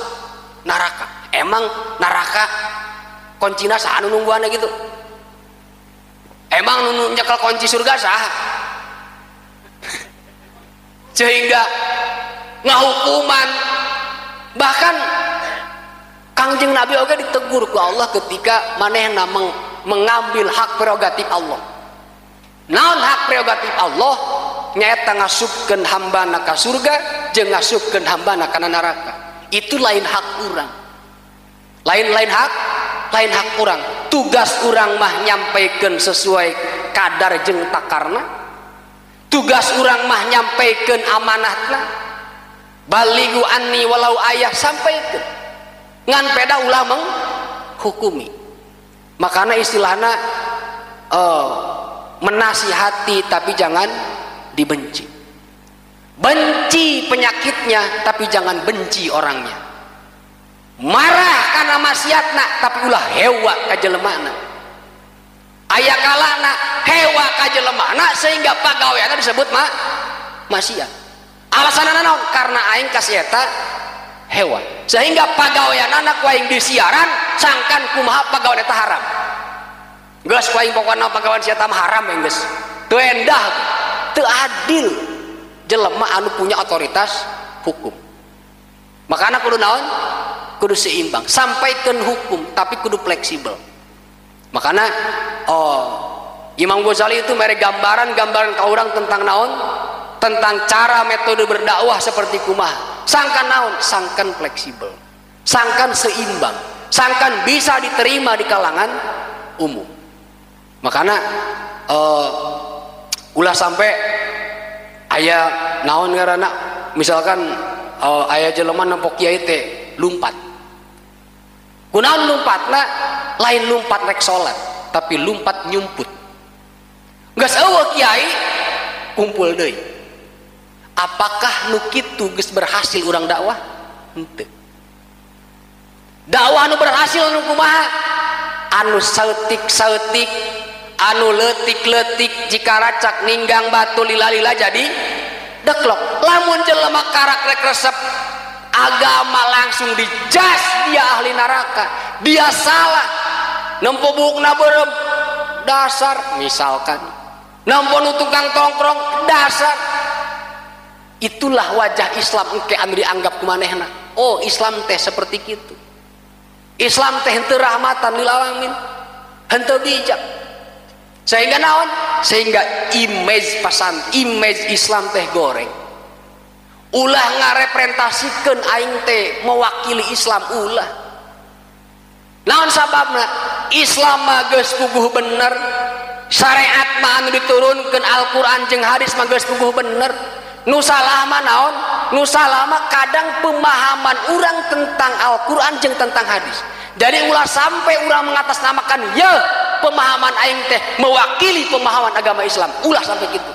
neraka. Emang neraka kuncina saha nu nungguanna gitu? Emang nu nyekel kunci surga saha? Sehingga ngahukuman. Bahkan Kangjeng Nabi oge ditegur ku Allah ketika manehna mengambil hak prerogatif Allah. Naon hak prerogatif Allah? Nyaeta ngasupkeun hambana ka surga jeung ngasupkeun hambana kana neraka. Itu lain hak urang. Lain hak urang. Tugas urang mah nyampaikeun sesuai kadar jeung takarna. Tugas urang mah nyampaikeun amanatna. Baligu anni walau ayah, sampaikeun. Ngan peda ulah menghukumi. Makana istilahna menasihati tapi jangan dibenci. Benci penyakitnya tapi jangan benci orangnya. Marah karena maksiatna tapi ulah hewa ka jelemana. Aya kalana hewa ka jelemana sehingga pagaweanna disebut maksiat. Alasanna naon? Karena aing ka si eta hewa. Sehingga pagaweanana ku aing disiaran sangkan kumaha pagawean eta haram. Geus ku aing pokona pagawean si eta mah haram geus. Teu endah, teu adil jelema anu punya otoritas hukum. Makana kudu naon? Kudu seimbang, sampaikan hukum tapi kudu fleksibel. Makana Imam Ghazali itu mere gambaran-gambaran ka urang tentang naon? Tentang cara metode berdakwah seperti kumaha. Sangkan naon? Sangkan fleksibel, sangkan seimbang, sangkan bisa diterima di kalangan umum. Makana ulah sampai aya naon ngaranna, misalkan aya jelema nempok kiai teh lumpat. Kunaon lumpatna? Lain lumpat rek salat, tapi lumpat nyumput. Geus eueuh kiai kumpul deui. Apakah nu kitu geus berhasil urang dakwah? Henteu. Dakwah nu berhasil nu kumaha? Anu saeutik-saeutik, anu leutik-leutik jika racak ninggang batu lila-lila jadi deklok. Lamun jelema karak rek resep agama langsung dijas dia ahli neraka, dia salah. Nempo buukna beureum dasar misalkan, nempo nu tukang tongkrong dasar. Itulah wajah Islam engke anu dianggap ku manehna. Oh, Islam teh seperti kitu. Islam teh henteu rahmatan lil alamin, henteu bijak. Sehingga naon? Sehingga image pasan, image Islam teh goreng. Ulah ngarepresentasikeun aing teh mewakili Islam, ulah. Naon sababna? Islam mah geus puguh bener, syariat mah anu diturunkeun Al-Qur'an jeung hadis mah geus puguh bener. Nu salah mah naon? Nu salah mah kadang pemahaman urang tentang Al-Qur'an jeung tentang hadis. Jadi ulah sampai urang mengatasnamakan ye pemahaman aing teh mewakili pemahaman agama Islam, ulah sampai gitu.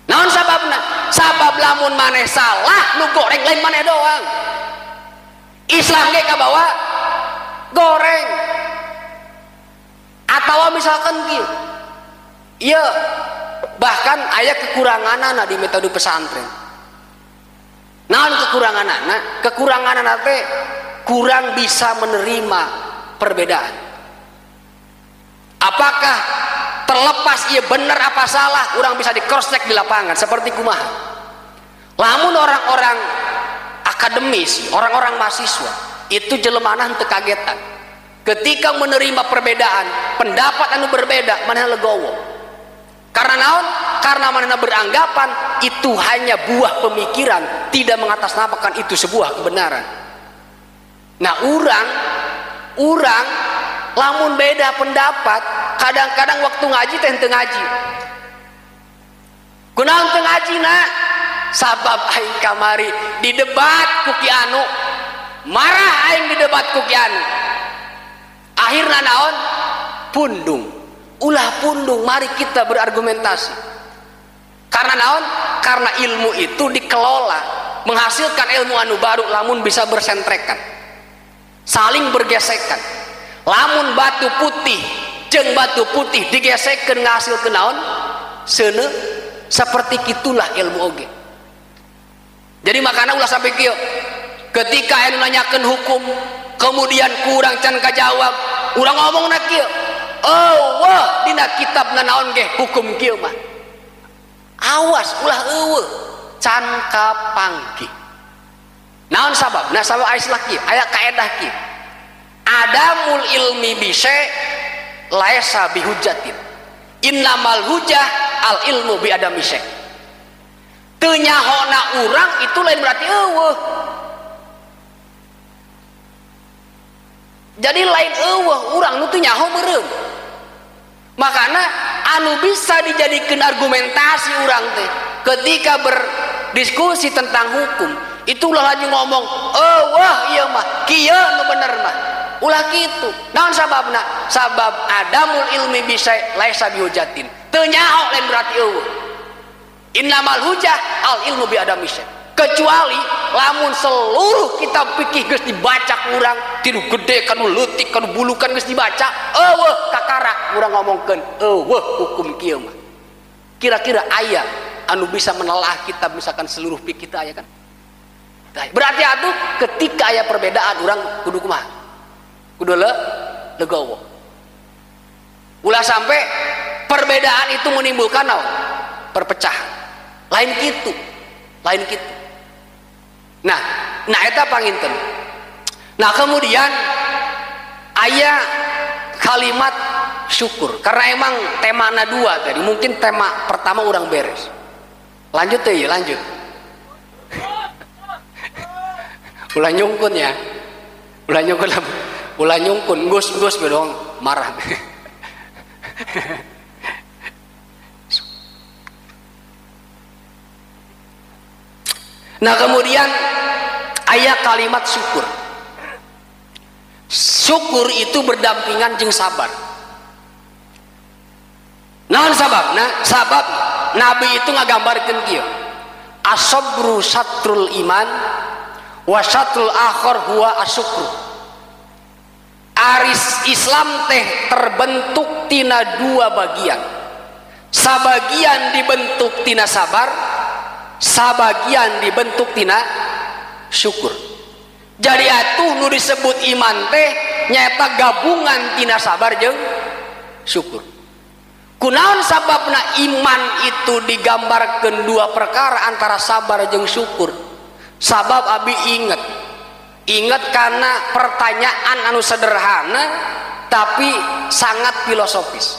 Naon sababna? Sabab lamun maneh salah nu goreng lain maneh doang. Islam ge kabawa goreng. Atau misalkan kieu, ieu bahkan aya kekuranganana di metode pesantren. Naon kekuranganana? Kekuranganana teh kurang bisa menerima perbedaan. Apakah terlepas ia benar apa salah, orang bisa di cross check di lapangan seperti kumaha. Lamun orang-orang akademisi, orang-orang mahasiswa itu jelemana henteu kagetan. Ketika menerima perbedaan, pendapat anu berbeda, manehna legowo. Karena naon? Karena manehna beranggapan itu hanya buah pemikiran, tidak mengatasnamakan itu sebuah kebenaran. Nah, urang lamun beda pendapat, kadang-kadang waktu ngaji teh henteu ngaji. Kunaon teu ngaji nak? Sabab aing kamari didebat ku Ki Anu, marah aing didebat ku Ki Anu. Akhirna naon? Pundung. Ulah pundung, mari kita berargumentasi. Karena naon? Karena ilmu itu dikelola, menghasilkan ilmu anu baru lamun bisa bersentrekan, saling bergesekan. Lamun batu putih jeung batu putih digesekkeun ngahasilkeun naon? Seuneu. Seperti kitulah ilmu oge. Jadi makana ulah sampai kieu. Ketika anu nanyakeun hukum, kemudian kurang can kajawab, urang ngomongna kieu. Oh, wah, dina kitabna naon ge hukum kieu mah. Awas ulah eueuh can kapanggih. Naon sabab? Nah sabab aya istilah kieu, aya kaedah kieu. Adamul ilmi bise laisa bihujjatin. Innamal hujjah al ilmu bi adami syai. Teu nyahona urang itu lain berarti eueuh. Jadi lain eueuh urang nu teu nyaho meureum. Makana anu bisa dijadikeun argumentasi urang teh ketika berdiskusi tentang hukum, itulah lagi ngomong eueuh ieu mah kieu nu bener mah. Ulah kitu. Naon sababna? Sabab adamul ilmi bisa laisa bihujatin. Teu nyaho lain berarti eueuh. Innamal hujah al ilmu bi adami syai. Kecuali lamun seluruh kitab fikih geus dibaca ku urang, ti nu gede kanu leutik kanu bulukan geus dibaca, eueuh kakara urang ngomongkeun eueuh hukum kieu mah. Kira-kira aya anu bisa menelaah kitab misalkan seluruh fikih teh aya kan? Berarti atuh ketika aya perbedaan urang kudu kumaha? Kudu legowo. Ulah sampai perbedaan itu menimbulkan naon? Perpecahan. Lain kitu. Lain kitu. Nah, eta panginten. Nah, kemudian aya kalimat syukur. Karena emang temana dua tadi, mungkin tema pertama urang beres. Lanjut teh, lanjut. Ulah nyungkun ya. Ulah nyungkun, ulah nyungkun, gus-gus bedong marah. Nah, kemudian ayat kalimat syukur. Syukur itu berdampingan jeung sabar. Naon sababna? Sabab Nabi itu ngagambarkeun kieu. As-sabru satrul iman wa satrul akhar huwa asyukru. Aris Islam teh terbentuk tina dua bagian. Sabagian dibentuk tina sabar, sabagian dibentuk tina syukur. Jadi atuh nu disebut iman teh nyaeta gabungan tina sabar jeung syukur. Kunaon sababna iman itu digambarkeun dua perkara antara sabar jeung syukur? Sabab abi inget Ingat karena pertanyaan anu sederhana tapi sangat filosofis,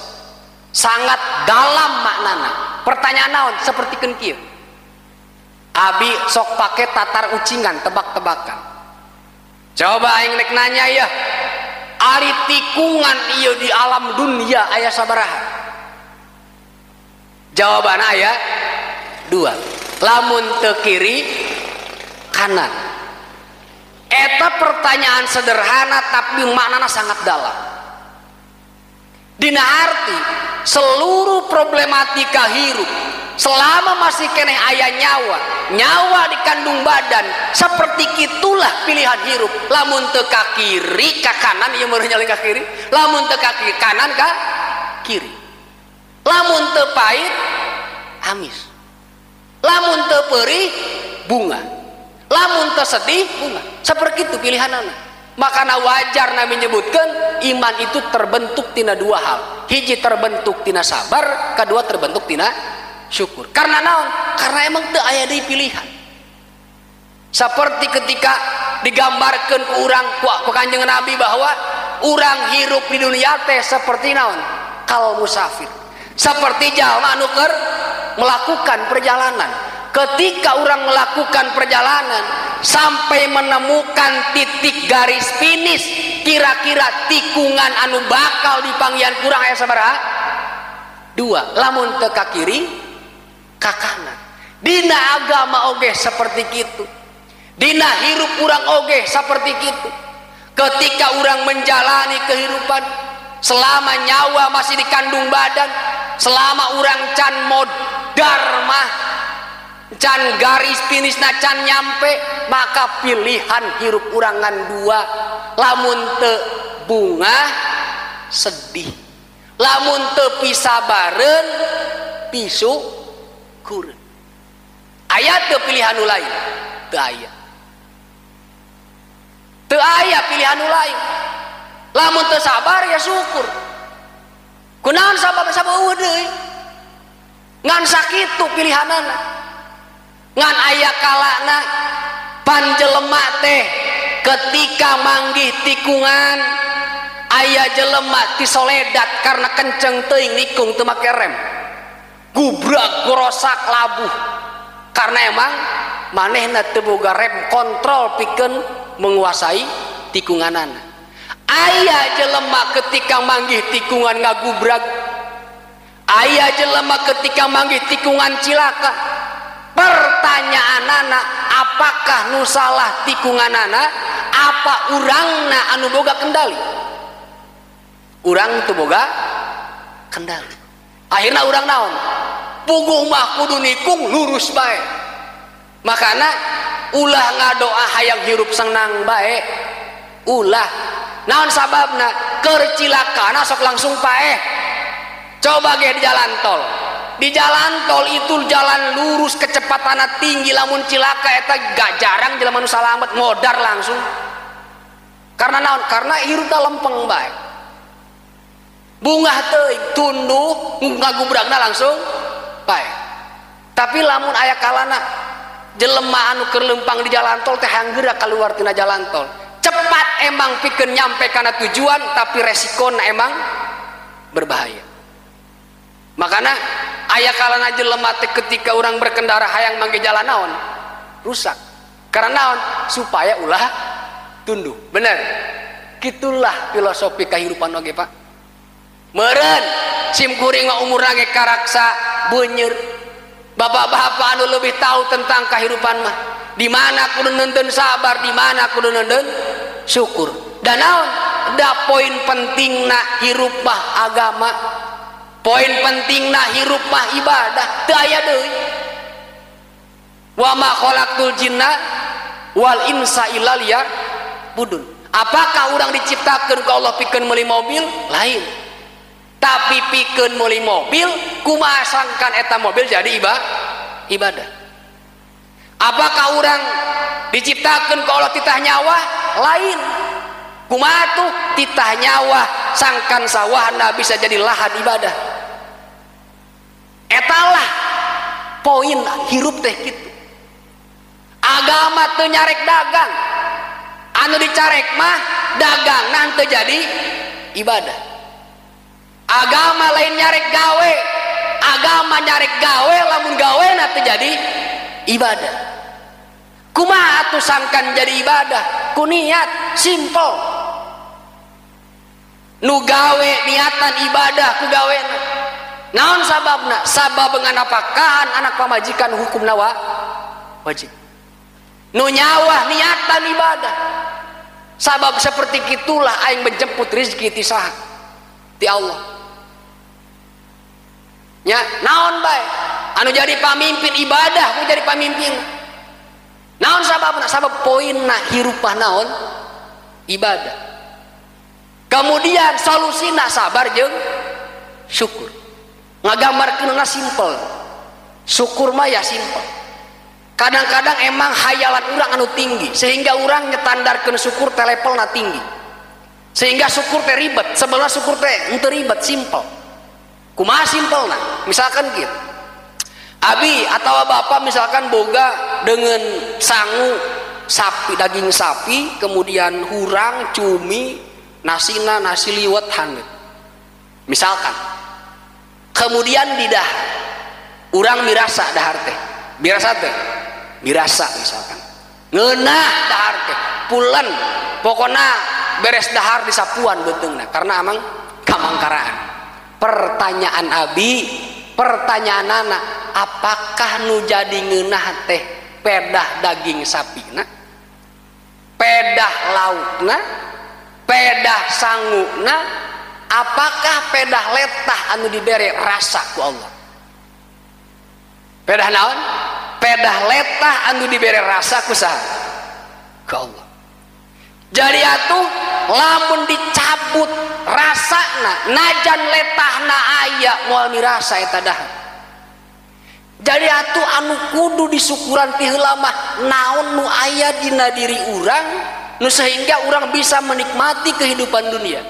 sangat dalam maknana. Pertanyaan naon seperti kieu. Abi sok pake tatar ucingan, tebak-tebakan. Coba aing rek nanya ya, ari tikungan ieu di alam dunia aya sabaraha? Jawaban aya dua. Lamun teu kiri kanan. Eta pertanyaan sederhana tapi maknana sangat dalam. Dina arti seluruh problematika hirup selama masih keneh aya nyawa, nyawa dikandung badan, seperti itulah pilihan hirup. Lamun teu ka kiri ka kanan, ieu meureun nyaling ka kiri, lamun teu ka kanan ka kiri. Lamun teu pahit amis, lamun teu perih bunga, lamun teu sedih bunga. Seperti itu pilihanana. Makana wajar Nabi menyebutkan iman itu terbentuk tina dua hal. Hiji terbentuk tina sabar, kedua terbentuk tina syukur. Karena naon? Karena emang teu aya deui pilihan. Seperti ketika digambarkan ku urang ku Kanjeng Nabi bahwa urang hirup di dunia teh seperti naon? Kal musafir. Seperti jalma anu keur melakukan perjalanan. Ketika orang melakukan perjalanan sampai menemukan titik garis finish, kira-kira tikungan anu bakal dipanggihan kurang aya sabaraha? Dua. Lamun teu ka kiri ka kanan. Dina agama oge seperti kitu, dina hirup urang oge seperti kitu. Ketika urang menjalani kehidupan selama nyawa masih dikandung badan, selama urang can modar mah, can garis finishna can nyampe, maka pilihan hirup urangan dua. Lamun teu bunga sedih, lamun teu pisabareun pisukureun. Aya teu pilihan nu lain? Teu aya. Teu aya pilihan nu lain. Lamun teu sabar ya syukur. Kunaon sabab sabab eueuh deui? Ngan sakitu pilihanana. Ngan aya kalana panjelema teh ketika manggih tikungan aya jelema tisoledat karena kenceng teuing nikung teu make rem, gubrak gorosak labuh karena emang manehna teu boga rem kontrol pikeun menguasai tikunganana. Aya jelema ketika manggih tikungan ngagubrag, aya jelema ketika manggih tikungan cilaka. Pertanyaanana, apakah nu salah tikunganana apa urangna anu boga kendali? Urang teu boga kendali. Akhirna urang naon? Puguh mah kudu nikung lurus bae. Makana ulah ngadoa hayang hirup senang bae. Ulah. Naon sababna? Keur cilakana sok langsung paeh. Coba ge di jalan tol. Di jalan tol itu jalan lurus, kecepatannya tinggi, lamun cilaka eta gak jarang jelema nu salamet, modar langsung. Karena naon? Karena hirup lempeng bae. Bungah teuing tunduh ngagubragna langsung bae. Tapi lamun aya kalana jelema anu keur lempang di jalan tol teh hanggeura kaluar tina jalan tol. Cepat emang pikeun nyampe kana tujuan, tapi resikona emang berbahaya. Makana aya kalana jelema teh ketika orang berkendara hayang mangge jalan naon? Rusak. Karena naon? Supaya ulah tunduh. Bener. Gitulah filosofi kehidupan oge, Pak. Meureun sim kuring mah umurna ge karaksa beunyer. Bapak-bapak anu lebih tahu tentang kehidupan mah. Di mana kudu neundeun sabar, di mana kudu neundeun syukur. Dan naon? Da poin pentingna hirup mah agama. Poin pentingna hirup mah ibadah. Teu aya deui. Wa ma khalaqtul jinna wal insa illa liya'budun. Apakah urang diciptakeun ku Allah pikeun meuli mobil? Lain. Tapi pikeun meuli mobil, kumaha sangkan eta mobil jadi ibadah. Apakah urang diciptakeun ku Allah titah nyawa? Lain. Kumaha tuh titah nyawa sangkan sawahna bisa jadi lahan ibadah. Etalah poin hirup teh kitu. Agama teu nyarek dagang, Anu dicarek mah dagang teu jadi ibadah. Agama lain nyarek gawe, agama nyarek gawe lamun gawe na teu jadi ibadah. Kumaha atuh sangkan jadi ibadah? Ku niat simple. Nu gawe niatan ibadah ku gawena. Naon sababna? Sabab nganapakahan anak pamajikan hukumna wajib. Nu nyawah niatan ibadah. Sabab seperti itulah aing menjemput rezeki ti saha? Ti Allah. Nya naon bae? Anu jadi pamimpin ibadah ku jadi pamimpin. Naon sababna? Sabab poinna hirupah naon? Ibadah. Kemudian solusina sabar jeung syukur. Ngagambarkeunna simpel. Syukur mah ya simpel. Kadang-kadang emang hayalan urang anu tinggi sehingga urang nyetandarkeun syukur teh levelna tinggi. Sehingga syukur teh ribet, sebenarnya syukur teh henteu ribet, simpel. Kumaha simpelna? Misalkan kieu. Abi atau bapak misalkan boga dengan sangu sapi, daging sapi, kemudian hurang, cumi, nasina, nasi liwet hangat. Misalkan. Kemudian didah urang mirasa dahar teh. Mirasa teh. Mirasa misalkan. Ngeunah dahar teh, pulen, pokona beres dahar disapuan beuteungna karena amang kamangkaraan. Pertanyaan abi, pertanyaan anak, apakah nu jadi ngeunah teh pedah daging sapina, pedah laukna, pedah sanguna, apakah pedah letah anu dibere rasa ku Allah? Pedah naon? Pedah letah anu dibere rasa ku saha? Ku Allah. Jadi atuh lamun dicabut rasana najan letahna aya moal mirasa eta dahar. Jadi atuh anu kudu disukuran ti heula mah naon nu aya dina diri urang nu sehingga urang bisa menikmati kehidupan dunia.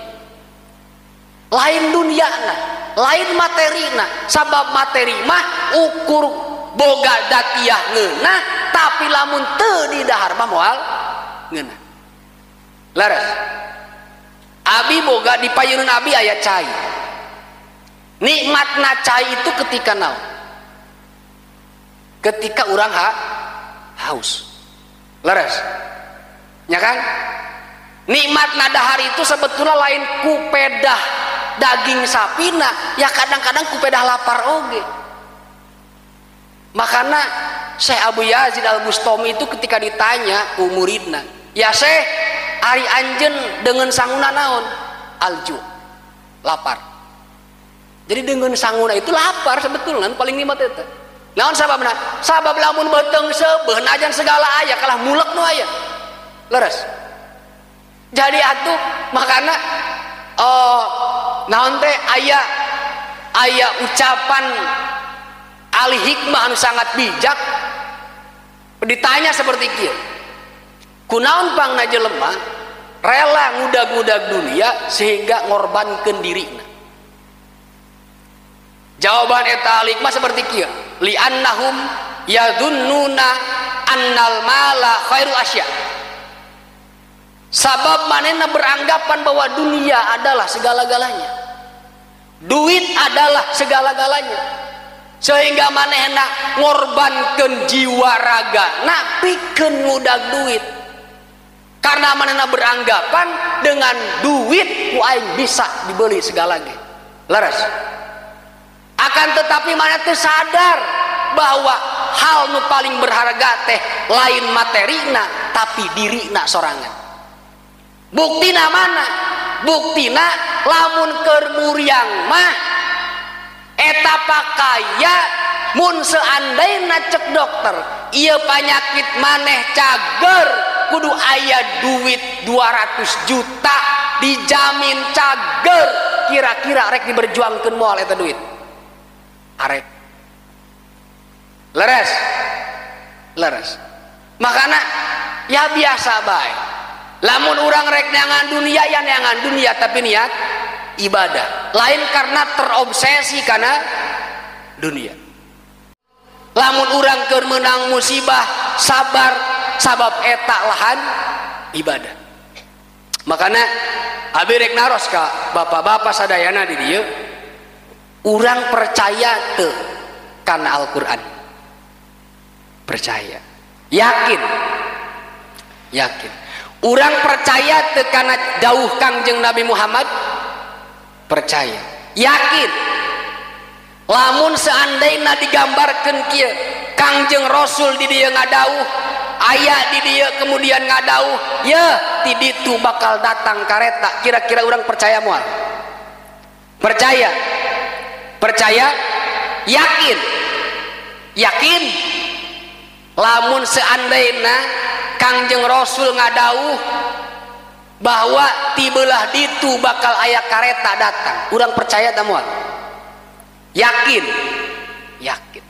Lain duniana, lain materina, sabab materi mah ukur boga datiah ngeunah, tapi lamun teu didahar mah moal ngeunah. Leres. Abi boga di payunun abi aya cai. Nikmatna cai itu ketika naon? Ketika urang haus. Leres. Ya kan? Nikmatna dahar itu sebetulnya lain ku pedah daging sapina, ya kadang-kadang ku pedah lapar oge. Makanya Syekh Abu Yazid Al-Bustami itu ketika ditanya ku muridna, ya Syekh, ari anjeun dengan sanguna naon? Alju, lapar. Jadi dengan sanguna itu lapar sebetulnya paling nikmat itu. Naon sababna? Sabab lamun beuteung seubeuh najan segala aya kalah mulek nu aya. Leres. Jadi atuh makana naon teh aya aya ucapan ahli hikmah anu sangat bijak ditanya seperti kieu. Kunaon pangna jelema rela ngudag-ngudag dunia sehingga ngorbankeun dirina. Jawaban eta ahli hikmah seperti kieu, li'annahum yadhunnuna annal mala khairul asya. Sabab manehna beranggapan bahwa dunia adalah segala-galanya. Duit adalah segala-galanya. Sehingga manehna ngorbankeun jiwa raga na pikeun ngudag duit. Karena manehna beranggapan dengan duit ku aing bisa dibeli segala ge. Leres. Akan tetapi manehna teu sadar bahwa hal nu paling berharga teh lain materina tapi dirina sorangan. Buktina mana? Buktina lamun keur muriang mah eta pakaya mun seandaina cek dokter ieu panyakit maneh cager kudu aya duit 200 juta dijamin cager, kira-kira rek diberjuangkeun moal eta duit arek. Leres. Leres. Makana ya biasa bae. Lamun urang rek neangan dunia ya neangan dunia tapi niat ibadah. Lain karena terobsesi karena dunia. Lamun urang keur meunang musibah sabar sabab eta lahan Ibadah. Makanya abi rek naros ka bapak-bapak sadayana di dieu, urang percaya teu kana Al-Qur'an? Percaya. Yakin. Yakin. Urang percaya teu kana dawuh Kangjeng Nabi Muhammad? Percaya. Yakin. Lamun seandainya digambarkan kieu, Kangjeng Rasul di dieu ngadawuh, aya di dieu kemudian ngadawuh, ya ti ditu bakal datang kareta, kira-kira urang percaya moal? Percaya. Percaya? Yakin. Yakin. Lamun seandainya Kangjeng Rasul ngadawuh bahwa ti beulah ditu bakal aya kareta datang, urang percaya ta moal? Yakin. Yakin.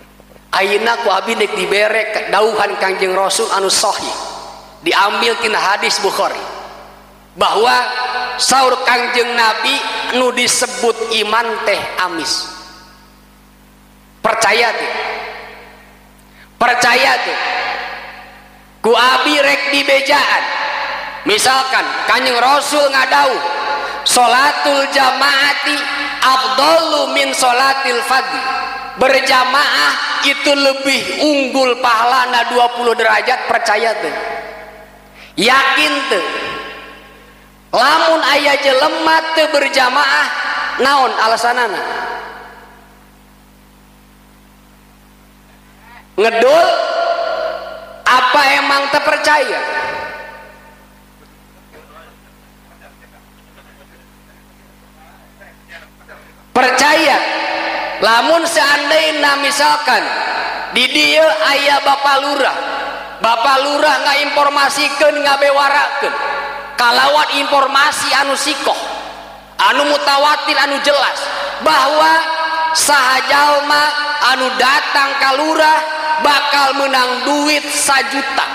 Ayeuna ku abi deuk dibere dawuhan Kangjeng Rasul anu sahih, diambil tina hadis Bukhari, bahwa saur Kangjeng Nabi nu disebut iman teh amis. Percaya teh? Percaya teh? Ku abi rek dibejaan, misalkan Kangjeng Rasul ngadawuh sholatul jamaati afdalu min sholatil fadhi, berjamaah itu lebih unggul pahalana 20 derajat, percaya tuh? Yakin tuh? Lamun aya jelema teu berjamaah, naon alasanana? Ngedul? Apa emang teu percaya? Percaya. Lamun seandainya misalkan di dieu aya bapak lurah, bapak lurah ngainformasikeun ngabewarakeun kalawan informasi anu sikoh, anu mutawatir, anu jelas bahwa saha jalma anu datang ka lurah bakal menang duit 1 juta,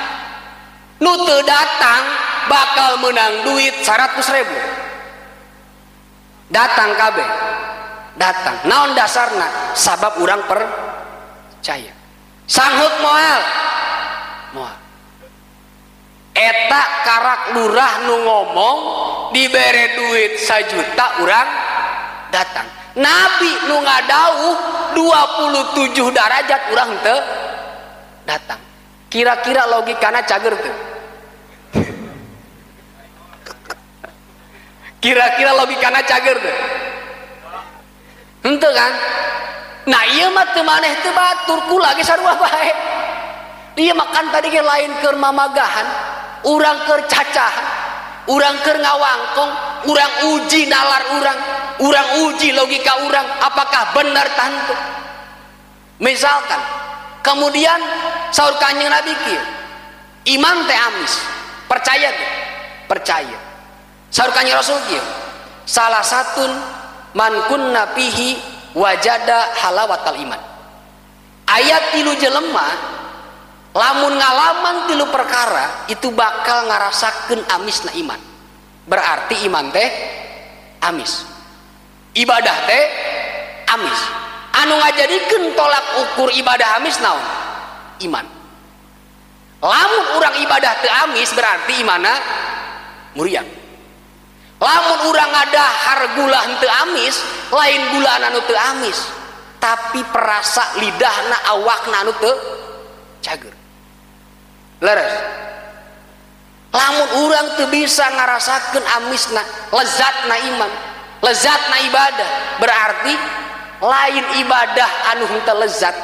nu teu datang bakal menang duit 100.000. Datang kabeh, datang. Naon dasarna? Sabab urang percaya. Sanghup moal? Moal. Eta karak lurah nu ngomong dibere duit 1 juta urang datang. Nabi nu ngadawuh 27 derajat urang teu datang. Kira-kira logikana cager teu? Kira-kira logikana cager teu? Henteu kan? Nah ieu mah teu maneh teu batur, kula ge sarua bae. Ieu mah kan tadi ge lain keur mamagahan, urang keur cacahan, urang keur ngawangkong, urang uji nalar urang, urang uji logika urang apakah benar tantu. Misalkan kemudian saur Kanjeng Nabi kieu, iman teh amis, percaya teh? Percaya. Saur Kanjeng Rasul kieu, salah satun man kunna fihi wajada halawatal iman. Ayat tilu jelema lamun ngalaman tilu perkara itu bakal ngarasakeun amisna iman. Berarti iman teh amis, ibadah teh amis. Anu ngajadikeun tolak ukur ibadah amis naon? Iman. Lamun urang ibadah teu amis berarti imana muriang. Lamun urang ngadahar gula henteu amis, lain gula anu teu amis, tapi perasa lidahna awakna anu teu cager. Leres. Lamun urang teu bisa ngarasakeun amisna, lezatna iman, lezatna ibadah, berarti lain ibadah anu henteu lezat,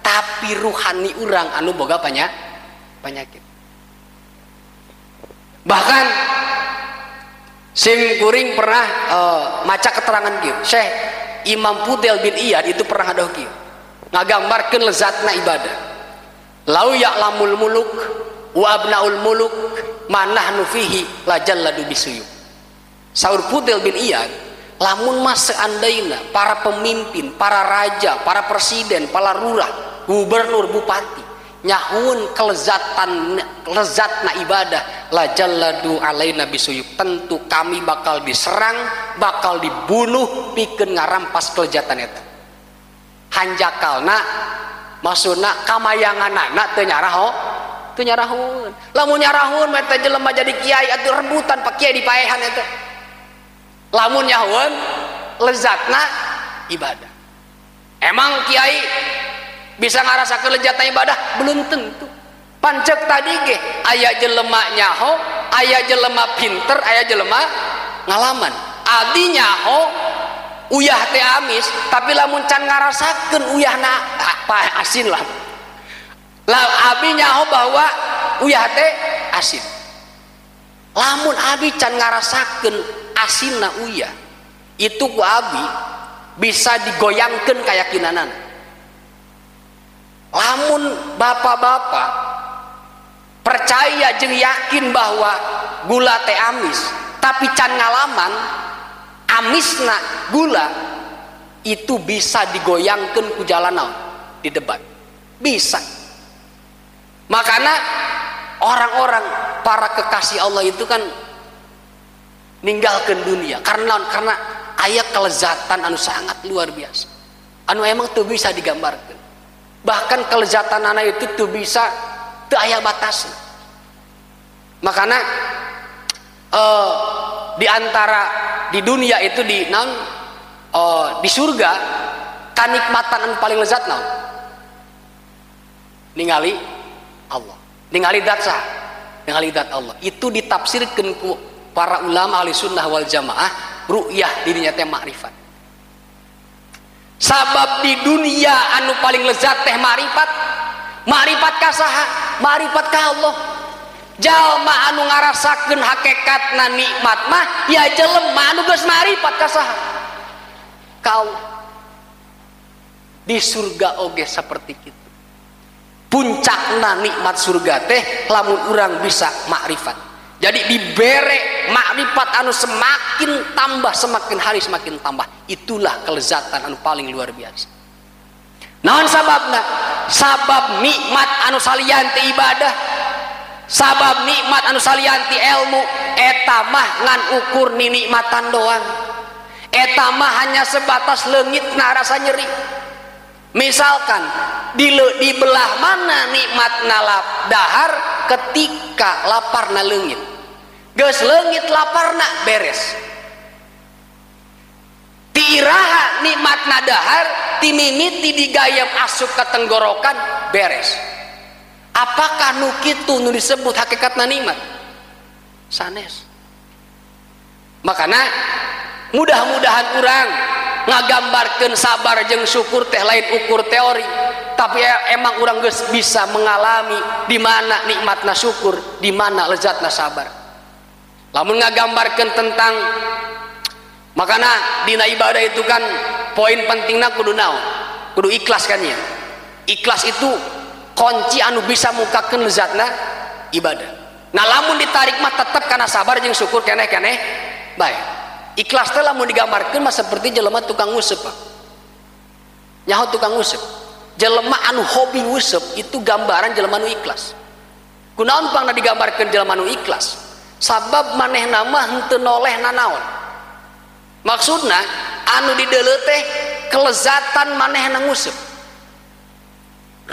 tapi ruhani urang anu boga penyakit. Bahkan sim kuring pernah maca keterangan kieu, Syekh Imam Fudail bin Iyad itu pernah ngadoh kieu, ngagambarkeun lezatna ibadah. Lau ya'lamul muluk wa abnaul muluk manahnu fihi lajalladu bisuyub. Saur Fudail bin Iyad, lamun mah seandainya para pemimpin, para raja, para presiden, para lurah, gubernur, bupati nyahun kelezatan lezatna ibadah, lajalladu alaina bisuyub, tentu kami bakal diserang, bakal dibunuh pikeun ngarampas kelezatan eta. Hanjakalna maksudna kamayanganana teu nyaraho Teu nyarahoeun. Lamun nyarahoeun mah eta jelema jadi kiai atuh rebutan pak kiai dipaehan eta. Lamun nyahoeun lezatna ibadah. Emang kiai bisa ngarasakeun lezatna ibadah? Belum tentu. Pancek tadi ge aya jelema nyaho, aya jelema pinter, aya jelema ngalaman. Abdi nyaho uyah teh amis, tapi lamun can ngarasakeun uyahna apa asin lah. Lah abi nyaho bahwa uyah teh asin. Lamun abi can ngarasakeun asinna uyah, itu ku abi bisa digoyangkeun keyakinanana. Lamun bapak-bapak percaya jeung yakin bahwa gula teh amis, tapi can ngalaman amisna gula, itu bisa digoyangkeun ku jalan naon? Di debat. Bisa. Makanya orang-orang para kekasih Allah itu kan ninggalkan dunia karena aya kelezatan anu sangat luar biasa, anu emang tuh bisa digambarkan. Bahkan kelezatan anak itu tuh bisa tuh aya batasnya. Makanya di antara di dunia itu di naon, di surga kanikmatan anu paling lezat naon? Ningali Allah, ningali dzat sah, ningali dzat Allah. Itu ditafsirkan ku para ulama ahli sunnah wal jamaah, ru'yah dirinya teh makrifat. Sabab di dunia anu paling lezat teh makrifat. Makrifat ka saha? Makrifat ka Allah. Jalma anu ngarasakeun hakikatna nikmat mah ya jelema anu geus makrifat ka saha? Ka Allah. Di surga oge seperti kitu. Puncakna nikmat surga teh lamun urang bisa makrifat. Jadi dibere makrifat anu semakin tambah, semakin hari semakin tambah. Itulah kelezatan anu paling luar biasa. Naon sababna? Sabab nikmat anu salian ti ibadah, sabab nikmat anu salian ti ilmu, eta mah ngan ukur ninikmatan doang. Eta mah hanya sebatas leungitna rasa nyeri. Misalkan di belah mana nikmat nalap dahar ketika laparna leungit, geus leungit laparna beres. Tiraha nikmatna dahar timimiti digayem asup ke tenggorokan beres. Apakah nu kitu nu disebut hakikatna nikmat? Sanes. Makana mudah-mudahan urang ngagambarkeun sabar jeung syukur teh lain ukur teori, tapi emang urang geus bisa mengalami di mana nikmatna syukur, di mana lezatna sabar. Lamun ngagambarkeun tentang makana dina ibadah itu kan poin pentingna kudu naon? Kudu ikhlas kan ya. Ikhlas itu kunci anu bisa mukakeun lezatna ibadah. Nah lamun ditarik mah tetep kana sabar jeung syukur keneh-keneh bae. Ikhlas teh lamun digambarkeun mah seperti jelema tukang nguseup, Pak. Nyaho tukang nguseup. Jelema anu hobi nguseup itu gambaran jelema nu ikhlas. Kunaon pangna digambarkeun jelema nu ikhlas? Sabab manehna mah henteu noleh nanaon. Maksudna anu dideuleu teh kelezatan manehna nguseup.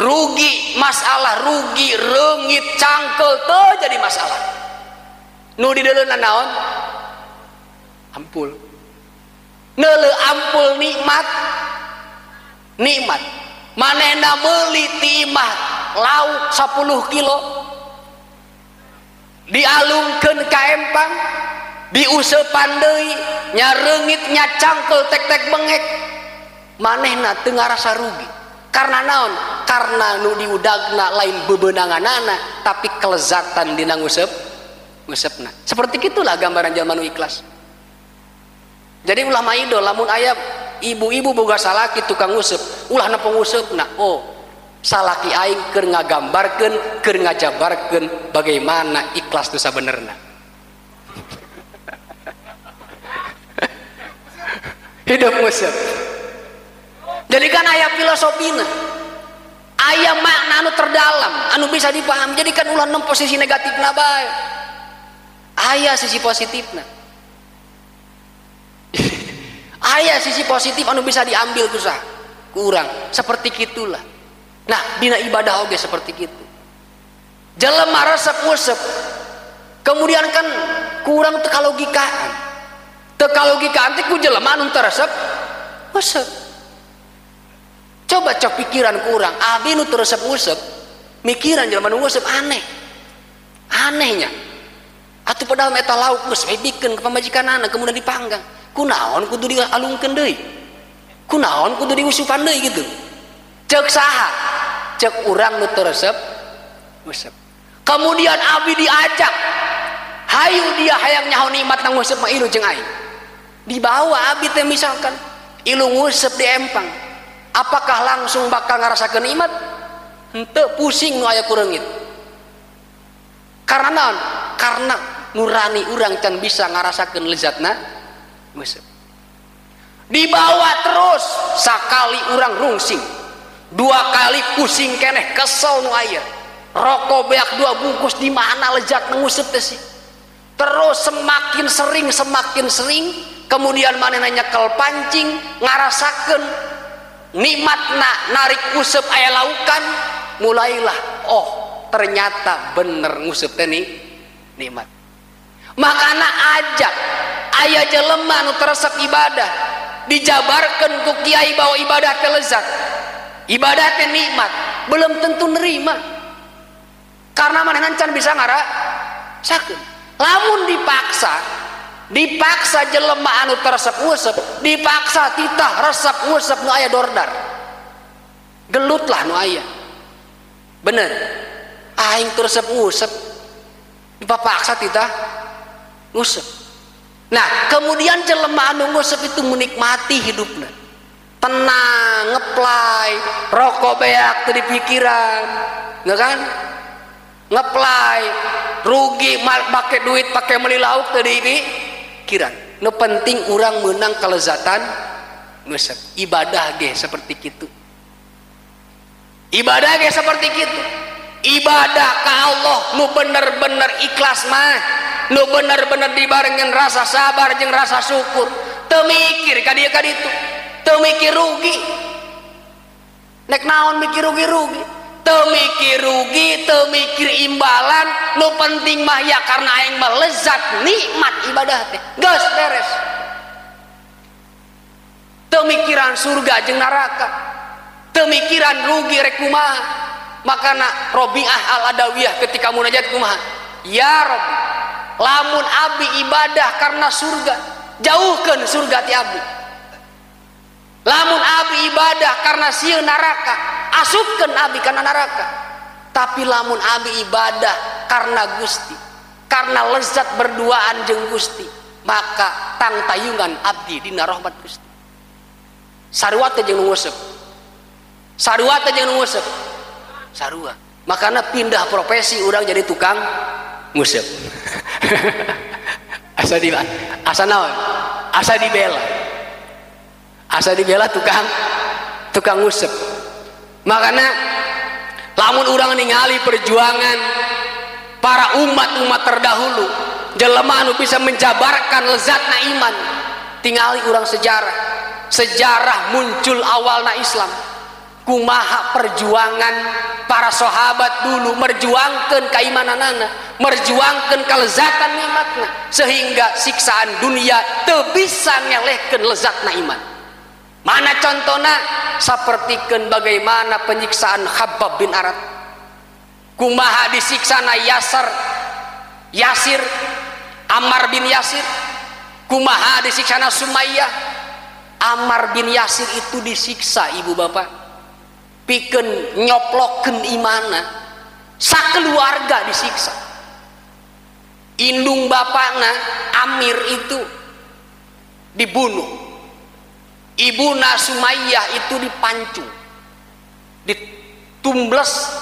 Rugi masalah, rugi reungit cangkel teu jadi masalah. Nu dideuleu nanaon? Ampul. Neuleu ampul nikmat. Nikmat. Manehna meuli ti imah lauk 10 kilo. Dialungkeun ka empang, diuseupan deui, nya reungit nya cangkel tek-tek bengek. Manehna teu ngarasa rugi. Karena naon? Karena nu diudagna lain bebenanganana, tapi kelezatan dina nguseup ngusepna. Seperti itulah gambaran jalma nu ikhlas. Jadi ulah maido lamun aya ibu-ibu boga salaki tukang nguseup, ulah nepo nguseupna. Oh, salaki aing keur ngagambarkeun, keur ngajabarkeun bagaimana ikhlas nu sabenerna. Hidup nguseup. Jadi kan aya filosofina, aya makna anu terdalam, anu bisa dipahami. Jadi kan ulah nem posisi negatifna bae. Aya sisi positifna. Aya sisi positif anu bisa diambil ku saha? Ku urang. Seperti kitulah. Nah, dina ibadah oge seperti kitu. Jelema resep nguseup kemudian kan kurang tekalogikaan. Tekalogikaan teh ku jelema anu teu resep nguseup. Coba cok pikiran kurang, abi nu teu resep nguseup, mikiran jelema nu nguseup aneh. Anehnya. Atuh padahal eta lauk geus we bikeun ka pamajikanana kemudian dipanggang. Kunaon kudu dialungkeun deui? Kunaon kudu diusupan deui gitu. Cek saha? Cek urang nu teu resep nguseup. Kemudian abi diajak, hayu dia hayang nyaho nikmat nang nguseup mah ilu jeung aing. Dibawa abi teh misalkan ilu nguseup di empang. Apakah langsung bakal ngarasakeun nikmat? Henteu, pusing nu aya ku reungit. Karena naon? Karena nurani urang can bisa ngarasakeun lezatna nguseup. Dibawa terus sakali urang rungsing, dua kali pusing keneh, kesel nu aya. Rokok beak 2 bungkus, di mana lezat nguseup teh sih? Terus semakin sering kemudian manehna nyekel pancing ngarasakeun nikmatna narik nguseup aya laukan, mulailah oh ternyata bener nguseup teh nikmat. Makana ajak aya jelema nu teu resep ibadah dijabarkeun ku kiai bahwa ibadah teh lezat, ibadah teh nikmat, belum tentu nerima. Karena manehna can bisa ngarasakeun. Lamun dipaksa jelema anu teu resep nguseup, dipaksa titah resep nguseup nu aya dordar. Gelutlah nu aya. Bener. Aing teu resep nguseup, dipaksa titah nguseup. Nah, kemudian jelema anu nguseup itu menikmati hidupna. Tenang, ngeplay, rokok beak teu dipikiran, nggak kan? Ngeplay, rugi pakai duit pakai beli lauk teu dipikiran. Nu penting urang menang kelezatan nguseup. Ibadah ge seperti kitu. Ibadah ge seperti kitu. Ibadah ka Allah nu bener-bener ikhlas mah, nu bener-bener dibarengin rasa sabar jeung rasa syukur. Teu mikir ka dieu ka ditu, teu mikir rugi. Nek naon mikir rugi-rugi? Teu mikir rugi, teu mikir imbalan, nu penting mah ya karena aing mah lezat nikmat ibadah teh. Geus beres. Teu mikiran surga jeung neraka. Teu mikiran rugi rek kumaha. Makana Robiah al-Adawiyah ketika munajat kumaha? Ya Rabbi, lamun abi ibadah karena surga, jauhkeun surga ti abdi. Lamun abi ibadah karena sieun neraka, asupkeun abi kana neraka. Tapi lamun abi ibadah karena Gusti, karena lezat berduaan jeung Gusti, maka tangtayungan abdi dina rahmat Gusti. Sarua teh jeung nu nguseup. Sarua teh jeung nu nguseup. Sarua. Makana pindah profesi urang jadi tukang nguseup. Asa di asa naon? Asa dibela. Asa dibela tukang nguseup. Makana lamun urang ningali perjuangan para umat-umat terdahulu, jelema anu bisa menjabarkan lezatna iman, tingali urang sejarah. Sejarah muncul awalna Islam. Kumaha perjuangan para sahabat dulu merjuangkan keimananana, merjuangkan kelezatan nikmatna, sehingga siksaan dunia teu bisa ngelehkeun lezatna iman. Mana contohna? Sapertikeun bagaimana penyiksaan Khabbab bin Arad. Kumaha disiksana Yasir, Ammar bin Yasir. Kumaha disiksana Sumayyah. Ammar bin Yasir itu disiksa ibu bapak, pikeun nyoplokeun imana, sakeluarga disiksa. Indung bapakna Amir itu dibunuh, ibuna Sumayyah itu dipancung, ditumbles,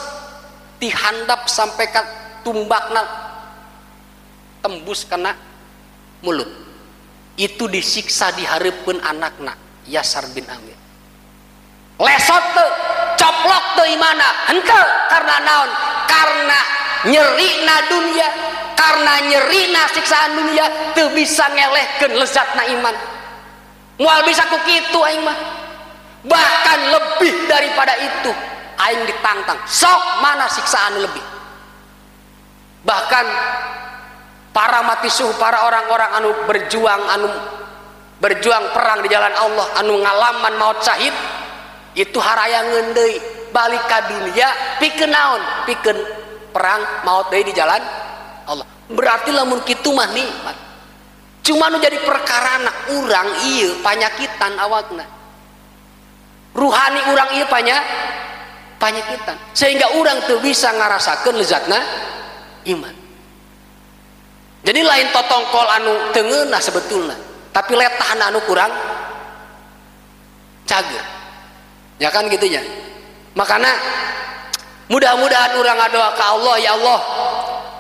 dihandap sampai ke tumbakna tembus kena mulut. Itu disiksa dihareupeun anakna Yasar bin Amir. Lesot teu, coplok teu imana, henteu. Karena naon? Karena nyerina dunia, karena nyerina siksaan dunia teu bisa ngelehkeun lezatna iman. Moal bisa ku kitu aing mah. Bahkan lebih daripada itu, aing ditantang. Sok mana siksaan lebih? Bahkan para mati suhu, para orang-orang anu berjuang perang di jalan Allah, anu ngalaman maut syahid, itu harayangeun deui balik ka dunia pikeun naon? Pikeun perang maut deui di jalan Allah. Berarti lamun kitu mah nikmat. Cuma nu jadi perkarana urang ieu panyakitan awakna. Ruhani urang ieu panyakitan sehingga urang teu bisa ngarasakeun lezatna iman. Jadi lain totongkol anu teu ngeunah sebetulna, tapi letahna anu kurang cager. Ya kan gitu nya. Makana mudah-mudahan urang ngadoa ka Allah, ya Allah,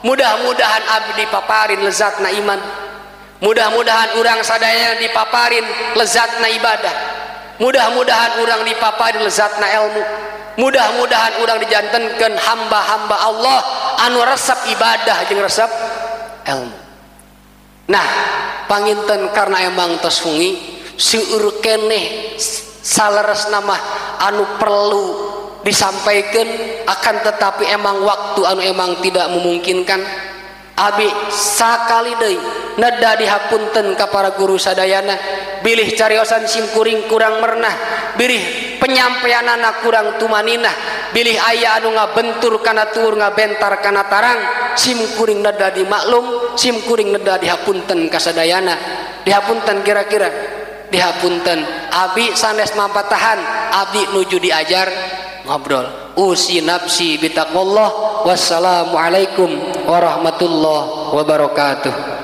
mudah-mudahan abdi paparin lezatna iman. Mudah-mudahan urang sadaya dipaparin lezatna ibadah. Mudah-mudahan urang dipaparin lezatna ilmu. Mudah-mudahan urang dijantenkeun hamba-hamba Allah anu resep ibadah jeung resep ilmu. Nah, panginten karena emang tos fungi seueur keneh saleresna mah anu perlu disampaikan, akan tetapi emang waktu anu emang tidak memungkinkan. Abi sakali deui neda dihapunten ka para guru sadayana, bilih cariosan simkuring kurang mernah, bilih penyampaianana kurang tumaninah, bilih aya anu ngabentur kana tuur ngabentar kana tarang, simkuring neda dimaklum, simkuring neda dihapunten ka sadayana. Dihapunten kira-kira dihapunten abi sanes mampatahan, abi nuju diajar ngobrol. Usi nafsi bitaqwallah. Wassalamualaikum warahmatullahi wabarakatuh.